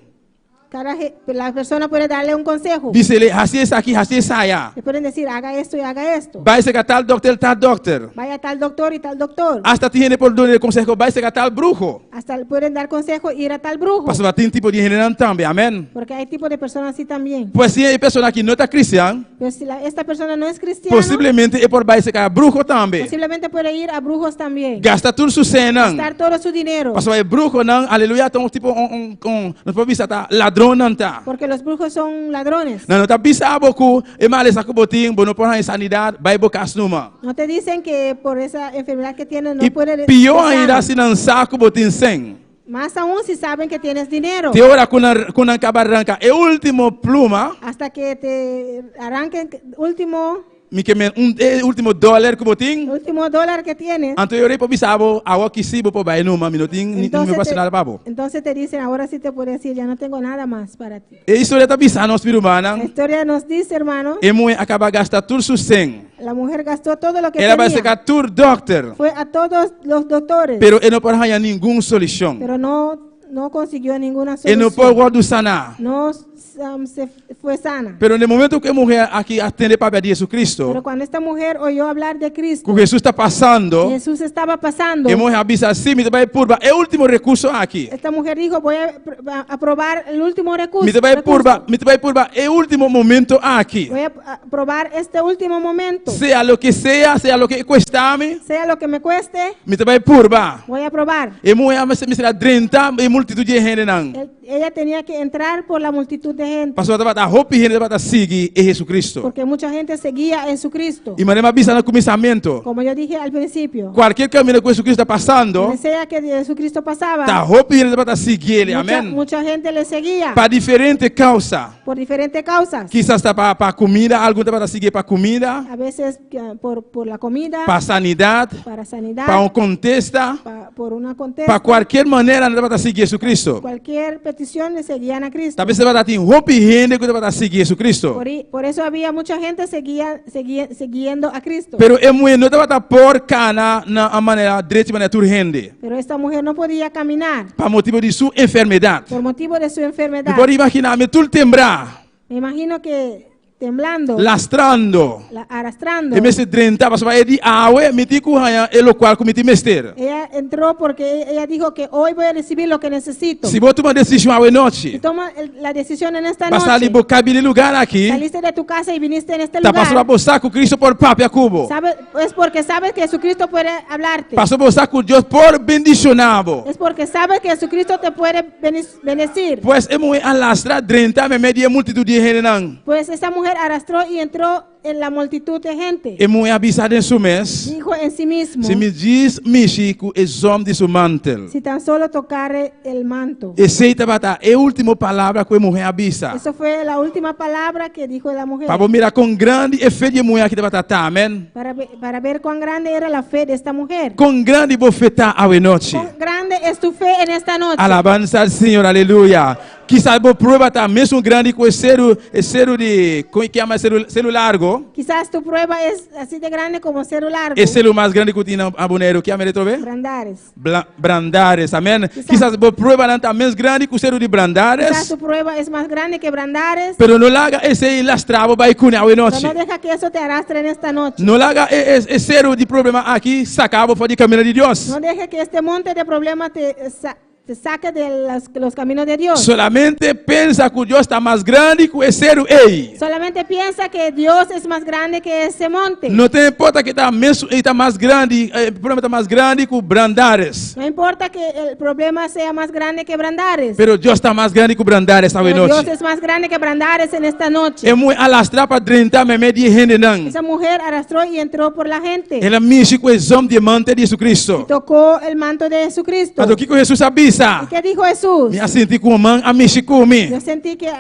C: cada la persona puede darle un consejo.
B: Bis'é, hasi esaki, hasi esaya.
C: Le pueden decir, haga esto y haga esto.
B: Bai serka tal dòkter, tal dòkter.
C: Vaya a tal doctor y tal doctor.
B: Asta tin hende por dun'é konseho, bai serka tal bruho.
C: Hasta le pueden dar consejo ir a tal brujo.
B: Pasobra tin tipo di hendenan tambe. Amèn.
C: Porque hay tipo de personas así también.
B: Pues si e persona aki no ta kristian,
C: Pero si la, esta persona no es cristiana,
B: posiblemente e por bai serka bruho tambe.
C: posiblemente puede ir a brujos también.
B: Gasta tur su sènnan.
C: Gastar todo su dinero.
B: Pasobra e bruhonan, aleluya, ta un tipo un, un, un, nos por bisa ta ladronnan ta.
C: Porque los brujos son ladrones.
B: Nan no ta bisa bo ku e malesa ku bo tin, bo no por haña sanidat, bai bo kas numa.
C: No te dicen que por esa enfermedad que tienes no
B: I
C: puede
B: pió
C: ser
B: ainda
C: sano.
B: si nan sa ku bo tin sèn.
C: Más aún si saben que tienes dinero.
B: Te ora ku nan ku nan kaba ranka e último pluma.
C: Hasta que te arranquen último.
B: Mi ke men un e último dòler ku bo tin.
C: Último dólar que tienes.
B: Anto e ora ei por bisa bo, Awor ki si bo por bai numa, mi no tin ni mi por hasi nada pa bo.
C: Entonces te dicen, ahora sí te puedo decir, ya no tengo nada más para ti.
B: E historia ta bisa nos, mi rumannan.
C: La historia nos dice, hermano.
B: E muhé a kaba gasta tur su sèn.
C: La mujer gastó todo lo que
B: El a bai
C: tenía.
B: serka tur dòkter.
C: Fue a todos los doctores.
B: Pero e no por haña ningun solushon.
C: Pero no no consiguió ninguna
B: E no
C: solución.
B: por wòrdu saná.
C: No um, se fue sana.
B: Pero na e momento ku e muhé aki a tende papia di Jesucristo,
C: Pero cuando esta mujer oyó hablar de Cristo,
B: ku Hesus ta pasando,
C: Jesús estaba pasando.
B: e muhé a bisa, Sí, mi ta bai purba e último rekurso aki.
C: Esta mujer dijo, voy a, a probar el último recurso.
B: Mi ta bai
C: recurso.
B: purba, mi ta bai purba e último momento aki.
C: Voy a, a probar este último momento.
B: Sea loke sea, sea loke e kuesta mi,
C: Sea lo que me cueste,
B: mi ta bai purba.
C: voy a probar.
B: E muhé a mester a drenta e multitut di e hendenan.
C: El- ella tenía que entrar por la multitud de gente.
B: Pasobra tabata hopi hende tabata sigui e Jesucristo.
C: Porque mucha gente seguía a Jesucristo.
B: I manera mi a bisa na kuminsamentu,
C: Como yo dije al principio.
B: kualkier kaminda ku Jesucristo ta pasando,
C: Donde sea que Jesucristo pasaba,
B: ta hopi hende tabata sigui el.
C: mucha,
B: Amén.
C: mucha gente le seguía
B: Pa diferente kousa.
C: por diferentes causas.
B: Kisas ta pa pa kumida, algun tabata sigui pa kumida,
C: A veces eh, por, por la comida,
B: pa sanidat,
C: para sanidad,
B: pa un kontesta,
C: pa- por una contesta.
B: pa kualkier manera nan tabata sigui Jesucristo.
C: Cualquier petición le seguían a Cristo.
B: Ta p'esei tabata tin hopi hende ku tabata sigui Jesucristo.
C: Por, i- por eso había mucha gente seguía, seguía- siguiendo a Cristo.
B: Pero e muhé no tabata por kana na un manera drechi manera tur hende,
C: Pero esta mujer no podía caminar
B: pa motibu di su enfermedat.
C: por motivo de su
B: Mi
C: enfermedad.
B: por imaginá mi tur tembrá.
C: Me imagino que temblando,
B: Lastrando.
C: la, arrastrando.
B: E mester drenta pasobra e di awe mi tin ku haña e lokual ku mi tin mester.
C: Ella entró porque ella dijo que hoy voy a recibir lo que necesito.
B: Si bo tuma desishon awe
C: Y
B: nochi,
C: toma el- la decisión en esta
B: pa sali
C: noche.
B: bo kabi di lugar aki,
C: Saliste de tu casa y viniste en este
B: ta pasobra
C: lugar.
B: bo sa ku Cristo por papia ku bo.
C: Sabe, es porque sabes que Jesucristo puede hablarte.
B: Pasobra bo sa ku Dios por bendishoná bo.
C: Es porque sabes que Jesucristo te puede bendecir.
B: Pues e muhé a lastra drenta meimei di e multitut di e hendenan.
C: Pues esta mujer arrastró y entró en la multitud de gente.
B: E muhé a bisa den su mes,
C: Dijo en sí mismo,
B: Si mi djis mishi ku e zòm di su mantel.
C: si tan solo tocare el manto.
B: Esei tabata e último palabra ku e muhé a bisa.
C: Eso fue la última palabra que dijo la mujer.
B: Pa bo mira kon grandi e fe di e muhé aki tabata ta. Amèn.
C: Para, para ver cuán grande era la fe de esta mujer.
B: Kon grandi bo fe ta awenochi?
C: Cuán grande es tu fe en esta noche.
B: Alabansa al Señor, aleluya. Kisas bo prueba ta mesun grandi ku e seru, e seru di, kon ke yama e seru, seru largo?
C: Quizás tu prueba es así de grande como Cerro Largo.
B: E seru mas grandi ku tin na Boneiru, ke yama e otra be?
C: Brandares.
B: Bla, Brandares, amen.
C: Kisas-
B: Kisas bo pruebanan ta mes grandi ku seru di Brandares.
C: Quizás tu prueba es más grande que Brandares.
B: Pero no laga esei lastra bo bai kune awe
C: Pero
B: nochi.
C: no deja que eso te arrastre en esta noche.
B: No laga e, e, e seru di problema aki saka bo for di kaminda di Dios.
C: No deje que este monte de problemas te eh, sa- te saque de los caminos de Dios.
B: Solamente pensa ku Dios ta mas grandi ku e seru ei.
C: Solamente piensa que Dios es más grande que ese monte.
B: No ta importa ku ta mes, ta mas grandi, e problema ta mas grandi ku Brandaris.
C: No importa que el problema sea más grande que Brandaris.
B: Pero Dios ta mas grandi ku Brandaris awe
C: Pero Dios
B: nochi.
C: es más grande que Brandaris en esta noche.
B: E muhé a lastra pa drenta meimei di e hendenan.
C: Esa mujer arrastró y entró por la gente.
B: El a mishi ku e zòm di e mantel di Jesucristo.
C: Y tocó el manto de Jesucristo.
B: Anto kiko Hesus a bisa?
C: ¿Y qué dijo Jesús?
B: Mi a sinti ku un man a mishi ku mi.
C: Yo sentí que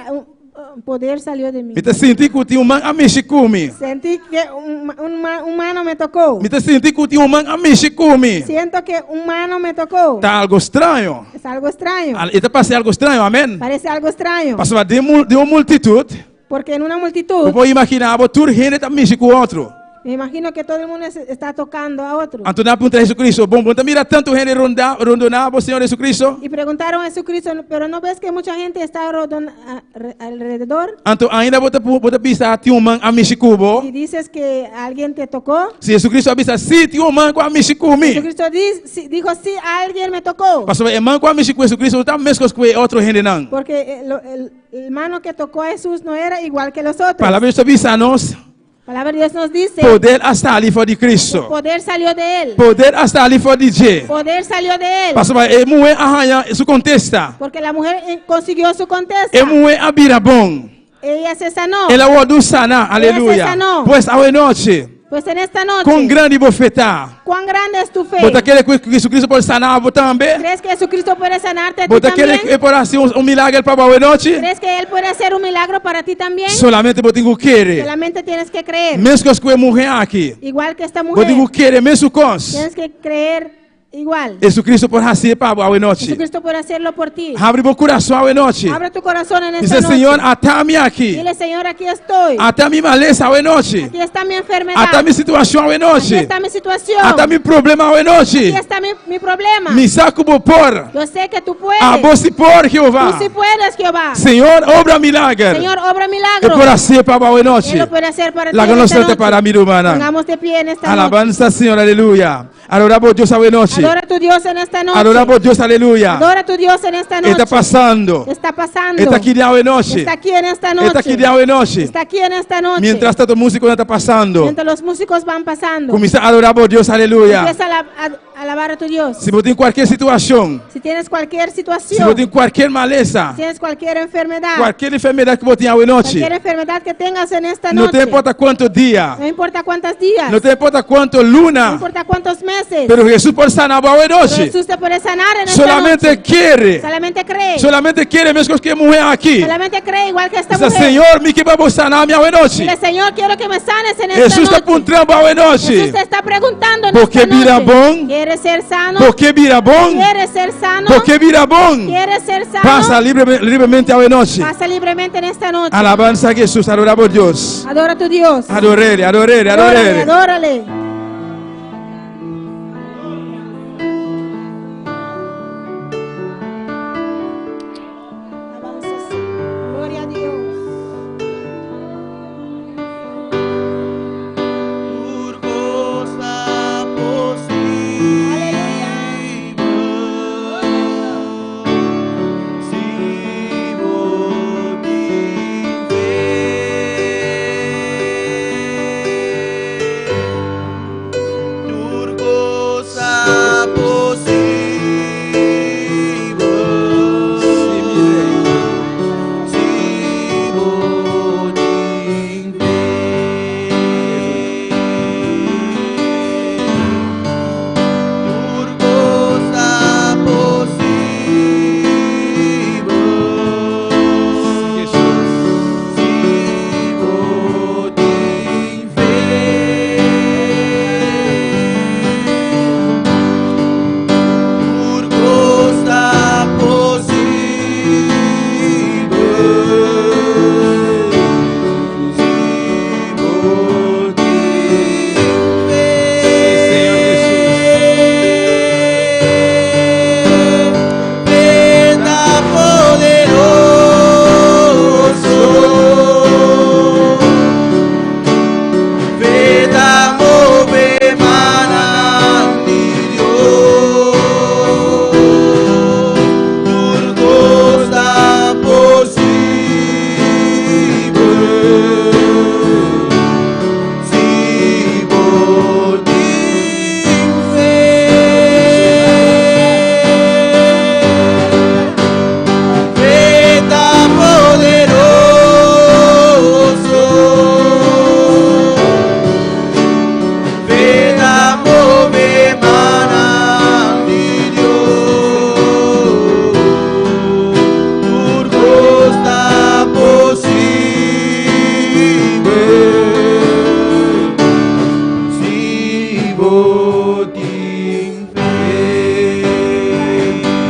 C: un poder salió de mí.
B: Mi ta sinti ku tin un man a mishi ku mi.
C: Sentí que un mano me tocó.
B: Mi ta sinti ku tin un man a mishi ku mi.
C: Siento que un mano me tocó.
B: Ta algo straño.
C: Es algo extraño.
B: E ta parse algo straño, amen.
C: Parece algo extraño.
B: Pasobra den un multitut.
C: Porque en una multitud.
B: Bo por imaginá bo tur hende ta mishi ku otro.
C: Me imagino que todo el mundo está tocando a otro.
B: Anto nan a puntra Jesucristo, Bon, bo no ta mira tantu hende ronda, rondoná bo, Señor Jesucristo?
C: Y preguntaron a Jesucristo, Pero no ves que mucha gente está rodon, a, re, alrededor?
B: Anto ainda bo ta, bo ta bisa tin un man a mishi ku bo?
C: Y dices que alguien te tocó?
B: Si Jesucristo a bisa, Sí, tin un man ku a mishi ku mi.
C: Jesucristo di, sí, dijo, Sí, alguien me tocó.
B: Pasobra e man ku a mishi ku Jesucristo no ta meskos ku e otro hendenan.
C: Porque lo, el, El mano que tocó a Jesús no era igual que los otros.
B: Palabra di Dios ta bisa nos.
C: Palabra de Dios nos dice.
B: Poder a sali for di Cristo.
C: Poder salió de él.
B: Poder a sali for di dje.
C: Poder salió de él.
B: Pasobra e muhé a haña su kontesta.
C: Porque la mujer eh, consiguió su contesta.
B: E muhé a bira bon.
C: Ella se sanó.
B: El a wòrdu sana. Aleluya.
C: Ella se sanó.
B: Pues awe nochi.
C: Pues en esta noche.
B: Kon grandi bo fe ta?
C: Cuán grande es tu fe?
B: Bo ta kere ku Jesucristo por sana bo tambe?
C: Crees que Jesucristo puede sanarte a ti
B: Bo ta kere
C: también?
B: ku e por hasi un milager pa bo awe nochi?
C: Crees que él puede hacer un milagro para ti también?
B: Solamente bo tin ku kere.
C: Solamente tienes que creer.
B: Meskos ku e muhé aki.
C: Igual que esta
B: Bo
C: mujer.
B: tin ku kere mesun kos.
C: Tienes que creer Igual.
B: Jesucristo por hacié pa bo awe nochi.
C: Jesucristo puede hacerlo por ti.
B: Habri bo curason awe nochi.
C: Abre tu corazón en esta
B: Dice,
C: noche.
B: Señor, ata mi aki.
C: Dile, Señor, aquí estoy.
B: Ata mi malesa awe nochi.
C: Aquí está mi enfermedad.
B: Ata mi situacion awe nochi.
C: Aquí está mi situación.
B: Ata mi problema awe nochi.
C: Aquí está mi, mi problema.
B: Mi sa cu bo por.
C: Yo sé que tú puedes.
B: Abo si por, Jehová.
C: Tú sí puedes, Jehová.
B: Señor, obra milager.
C: Señor, obra milagro.
B: E por hacié pa bo awe nochi.
C: Él lo puede hacer para ti
B: Laga
C: en
B: nos
C: esta
B: lanta
C: noche.
B: para mi rumannan.
C: Pongamos de pie en esta noche.
B: Alabanza, Señor, aleluya. Adora bo Dios awe nochi.
C: Adora tu Dios en esta noche.
B: Adora bo Dios, aleluya.
C: Adora tu Dios en esta noche.
B: E ta pasando.
C: Está pasando.
B: E ta aki di awe nochi.
C: Está aquí en esta noche.
B: E ta aki di awe nochi.
C: Está aquí en esta noche.
B: Mientras tanto músiconan ta pasando.
C: Mientras los músicos van pasando.
B: Cuminsa adora bo Dios, aleluya.
C: Empieza a alabar a tu Dios.
B: Si bo tin cualkier situacion.
C: Si tienes cualquier situación.
B: Si bo tin cualkier malesa.
C: Si tienes cualquier enfermedad.
B: Cualkier enfermedad cu bo tin awe nochi.
C: Cualquier enfermedad que tengas en esta noche.
B: No ta importa cuanto dia.
C: No importa cuántos días.
B: No ta importa cuanto luna.
C: No importa cuántos meses.
B: Pero Jesús por sana bo awe nochi.
C: Pero Jesús te puede sanar en esta
B: Solamente
C: noche.
B: kere.
C: Solamente cree.
B: Solamente kere mescos cu e muher aki.
C: Solamente cree igual que esta
B: Bisa,
C: mujer.
B: Señor, mi ke pa bo sana mi awe nochi.
C: Dile, Señor, quiero que me sanes en esta
B: Jesús ta
C: noche.
B: puntra bo awe nochi.
C: Jesús te está preguntando en
B: Bo
C: esta
B: ke bira
C: noche.
B: bon?
C: ¿Quieres ser sano?
B: Bo ke bira bon?
C: ¿Quieres ser sano?
B: Bo ke bira bon?
C: ¿Quieres ser sano?
B: Pasa libre, libremente awe nochi.
C: Pasa libremente en esta noche.
B: Alabanza a Jesús, adora bo Dios.
C: Adora a tu Dios.
B: Adorele, adorele,
C: Adórale,
B: adorele.
C: adórale. Alabanza, Señor. Gloria a Dios.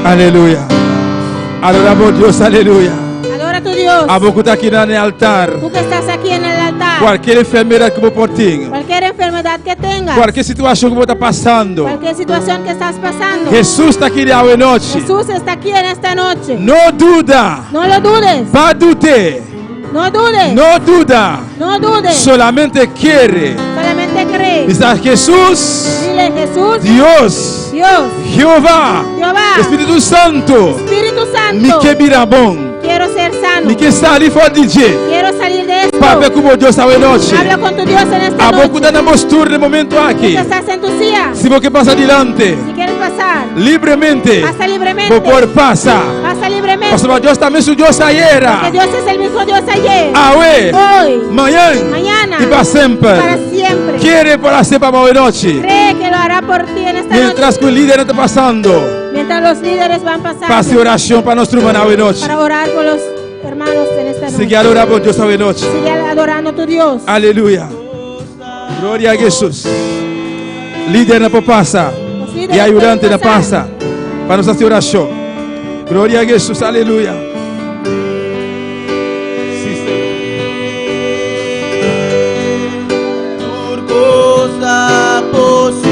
B: Aleluya. Adora bo Dios, aleluya.
C: Adora a tu Dios.
B: Abo ku ta aki na altar.
C: Tú que estás aquí en el altar.
B: Kualke enfermedat ku bo por tin.
C: Cualquier enfermedad que tengas.
B: Kualke situashon ku bo ta pasando.
C: Cualquier situación que estás pasando.
B: Hesus ta aki awe nochi.
C: Jesús está aquí en esta noche.
B: No duda.
C: No lo dudes.
B: Pa duda.
C: No dudes.
B: No duda.
C: No dudes.
B: Solamente kere.
C: Solamente cree.
B: Bisa Hesus,
C: Dile Jesús,
B: Dios,
C: Dios,
B: Jehová,
C: Jehová,
B: Spiritu Santu,
C: Espíritu Santo.
B: Mi ke bira bon.
C: Quiero ser sano.
B: Mi ke sali for di dje.
C: Quiero salir de esto.
B: Papia ku bo Dios awe nochi.
C: Habla con tu Dios en esta
B: Abo
C: noche.
B: ku ta na bo stul na e momento
C: Tú
B: aki.
C: que estás en tu silla.
B: Si bo ke pasa dilanti.
C: Si quieres pasar.
B: Libremente.
C: Pasa libremente.
B: Bo por pasa.
C: Pasa libremente.
B: Pasobra Dios ta mesun Dios ayera.
C: Porque Dios es el mismo Dios ayer.
B: Awe.
C: Hoy.
B: Mañan.
C: Mañana.
B: I pa semper.
C: Para siempre.
B: Kere por hasi pa bo awe nochi.
C: Cree que lo hará por ti en esta
B: Mientras
C: noche.
B: ku e lidernan ta pasando.
C: Mientras los líderes van pasando.
B: Pa hasi orashon pa nos rumannan awe nochi.
C: Para orar por los hermanos en esta noche.
B: Sigui adorá bo Dios awe nochi.
C: Sigue adorando a tu Dios.
B: Aleluya. Gloria a Hesus. Lidernan por pasa.
C: Los líderes
B: I ayudantenan
C: pueden
B: pasa. Pa nos hasi orashon. Gloria a Hesus. Aleluya. Sí, Señor.
D: Tur kos ta posibel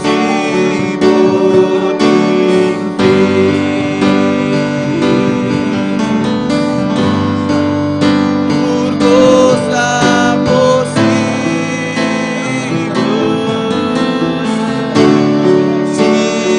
D: si bo tin fe. Tur kos ta posibel si.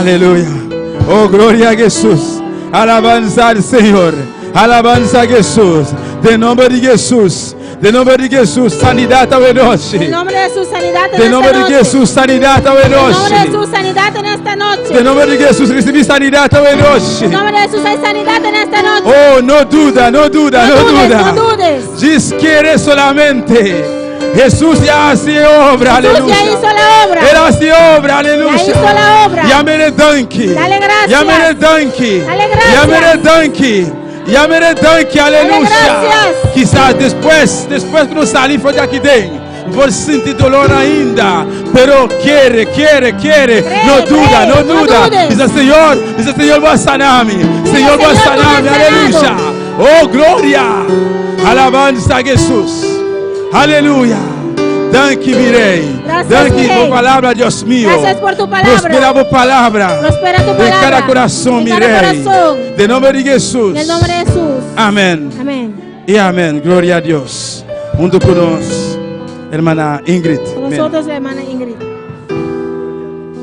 B: Aleluya. Oh, gloria a Jesús. Alabanza al Señor. Alabanza a Jesús. Den nomber di Jesús. Den nomber di Jesús, sanidad
C: En
B: anochi.
C: nombre de Jesús, sanidad en
B: Den
C: esta
B: nomber di
C: noche.
B: Jesús, sanidad
C: En nombre de
B: anochi.
C: Jesús, sanidad en esta noche.
B: Den nomber di Jesús, recibi sanidad anochi.
C: En nombre de Jesús hay sanidad en esta noche.
B: Oh, no duda, no duda, no,
C: No dudes,
B: duda.
C: no dudes.
B: Diz kere solamente. Jesús ya a haci obra,
C: Jesús
B: aleluya.
C: ya hizo la obra.
B: El a haci obra, aleluya.
C: Ya hizo la obra.
B: Yam'e danki.
C: Dale gracias.
B: Yam'e danki.
C: Dale gracias.
B: Yam'e danki. Yam'e danki, aleluya.
C: gracias.
B: Kisas despues, despues cu nos sali for di aki den, bo sinti dolor ainda, pero kere, kere, kere,
C: Cree,
B: no duda,
C: cree,
B: no
C: no
B: duda.
C: dudes.
B: Bisa Señor, bisa Señor, bo a sana mi. Señor, bo a
C: Señor, tú
B: sana mi,
C: me has
B: aleluya.
C: sanado.
B: Oh, gloria. Alabanza a Jesús. Aleluya. Danki, mi Rey.
C: Gracias,
B: Danki
C: mi
B: por
C: Rey.
B: palabra, Dios mío.
C: Gracias por tu palabra.
B: Prospera bo palabra.
C: Prospera tu
B: Den
C: palabra.
B: cada corazón,
C: En
B: mi
C: cada
B: Rey.
C: corazón.
B: Den nomber di Jesús.
C: En el nombre de Jesús.
B: Amén.
C: Amén.
B: Y amén. Gloria a Dios. Hunto cu nos, hermana Ingrid.
C: Con
B: Amén.
C: nosotros, la hermana Ingrid.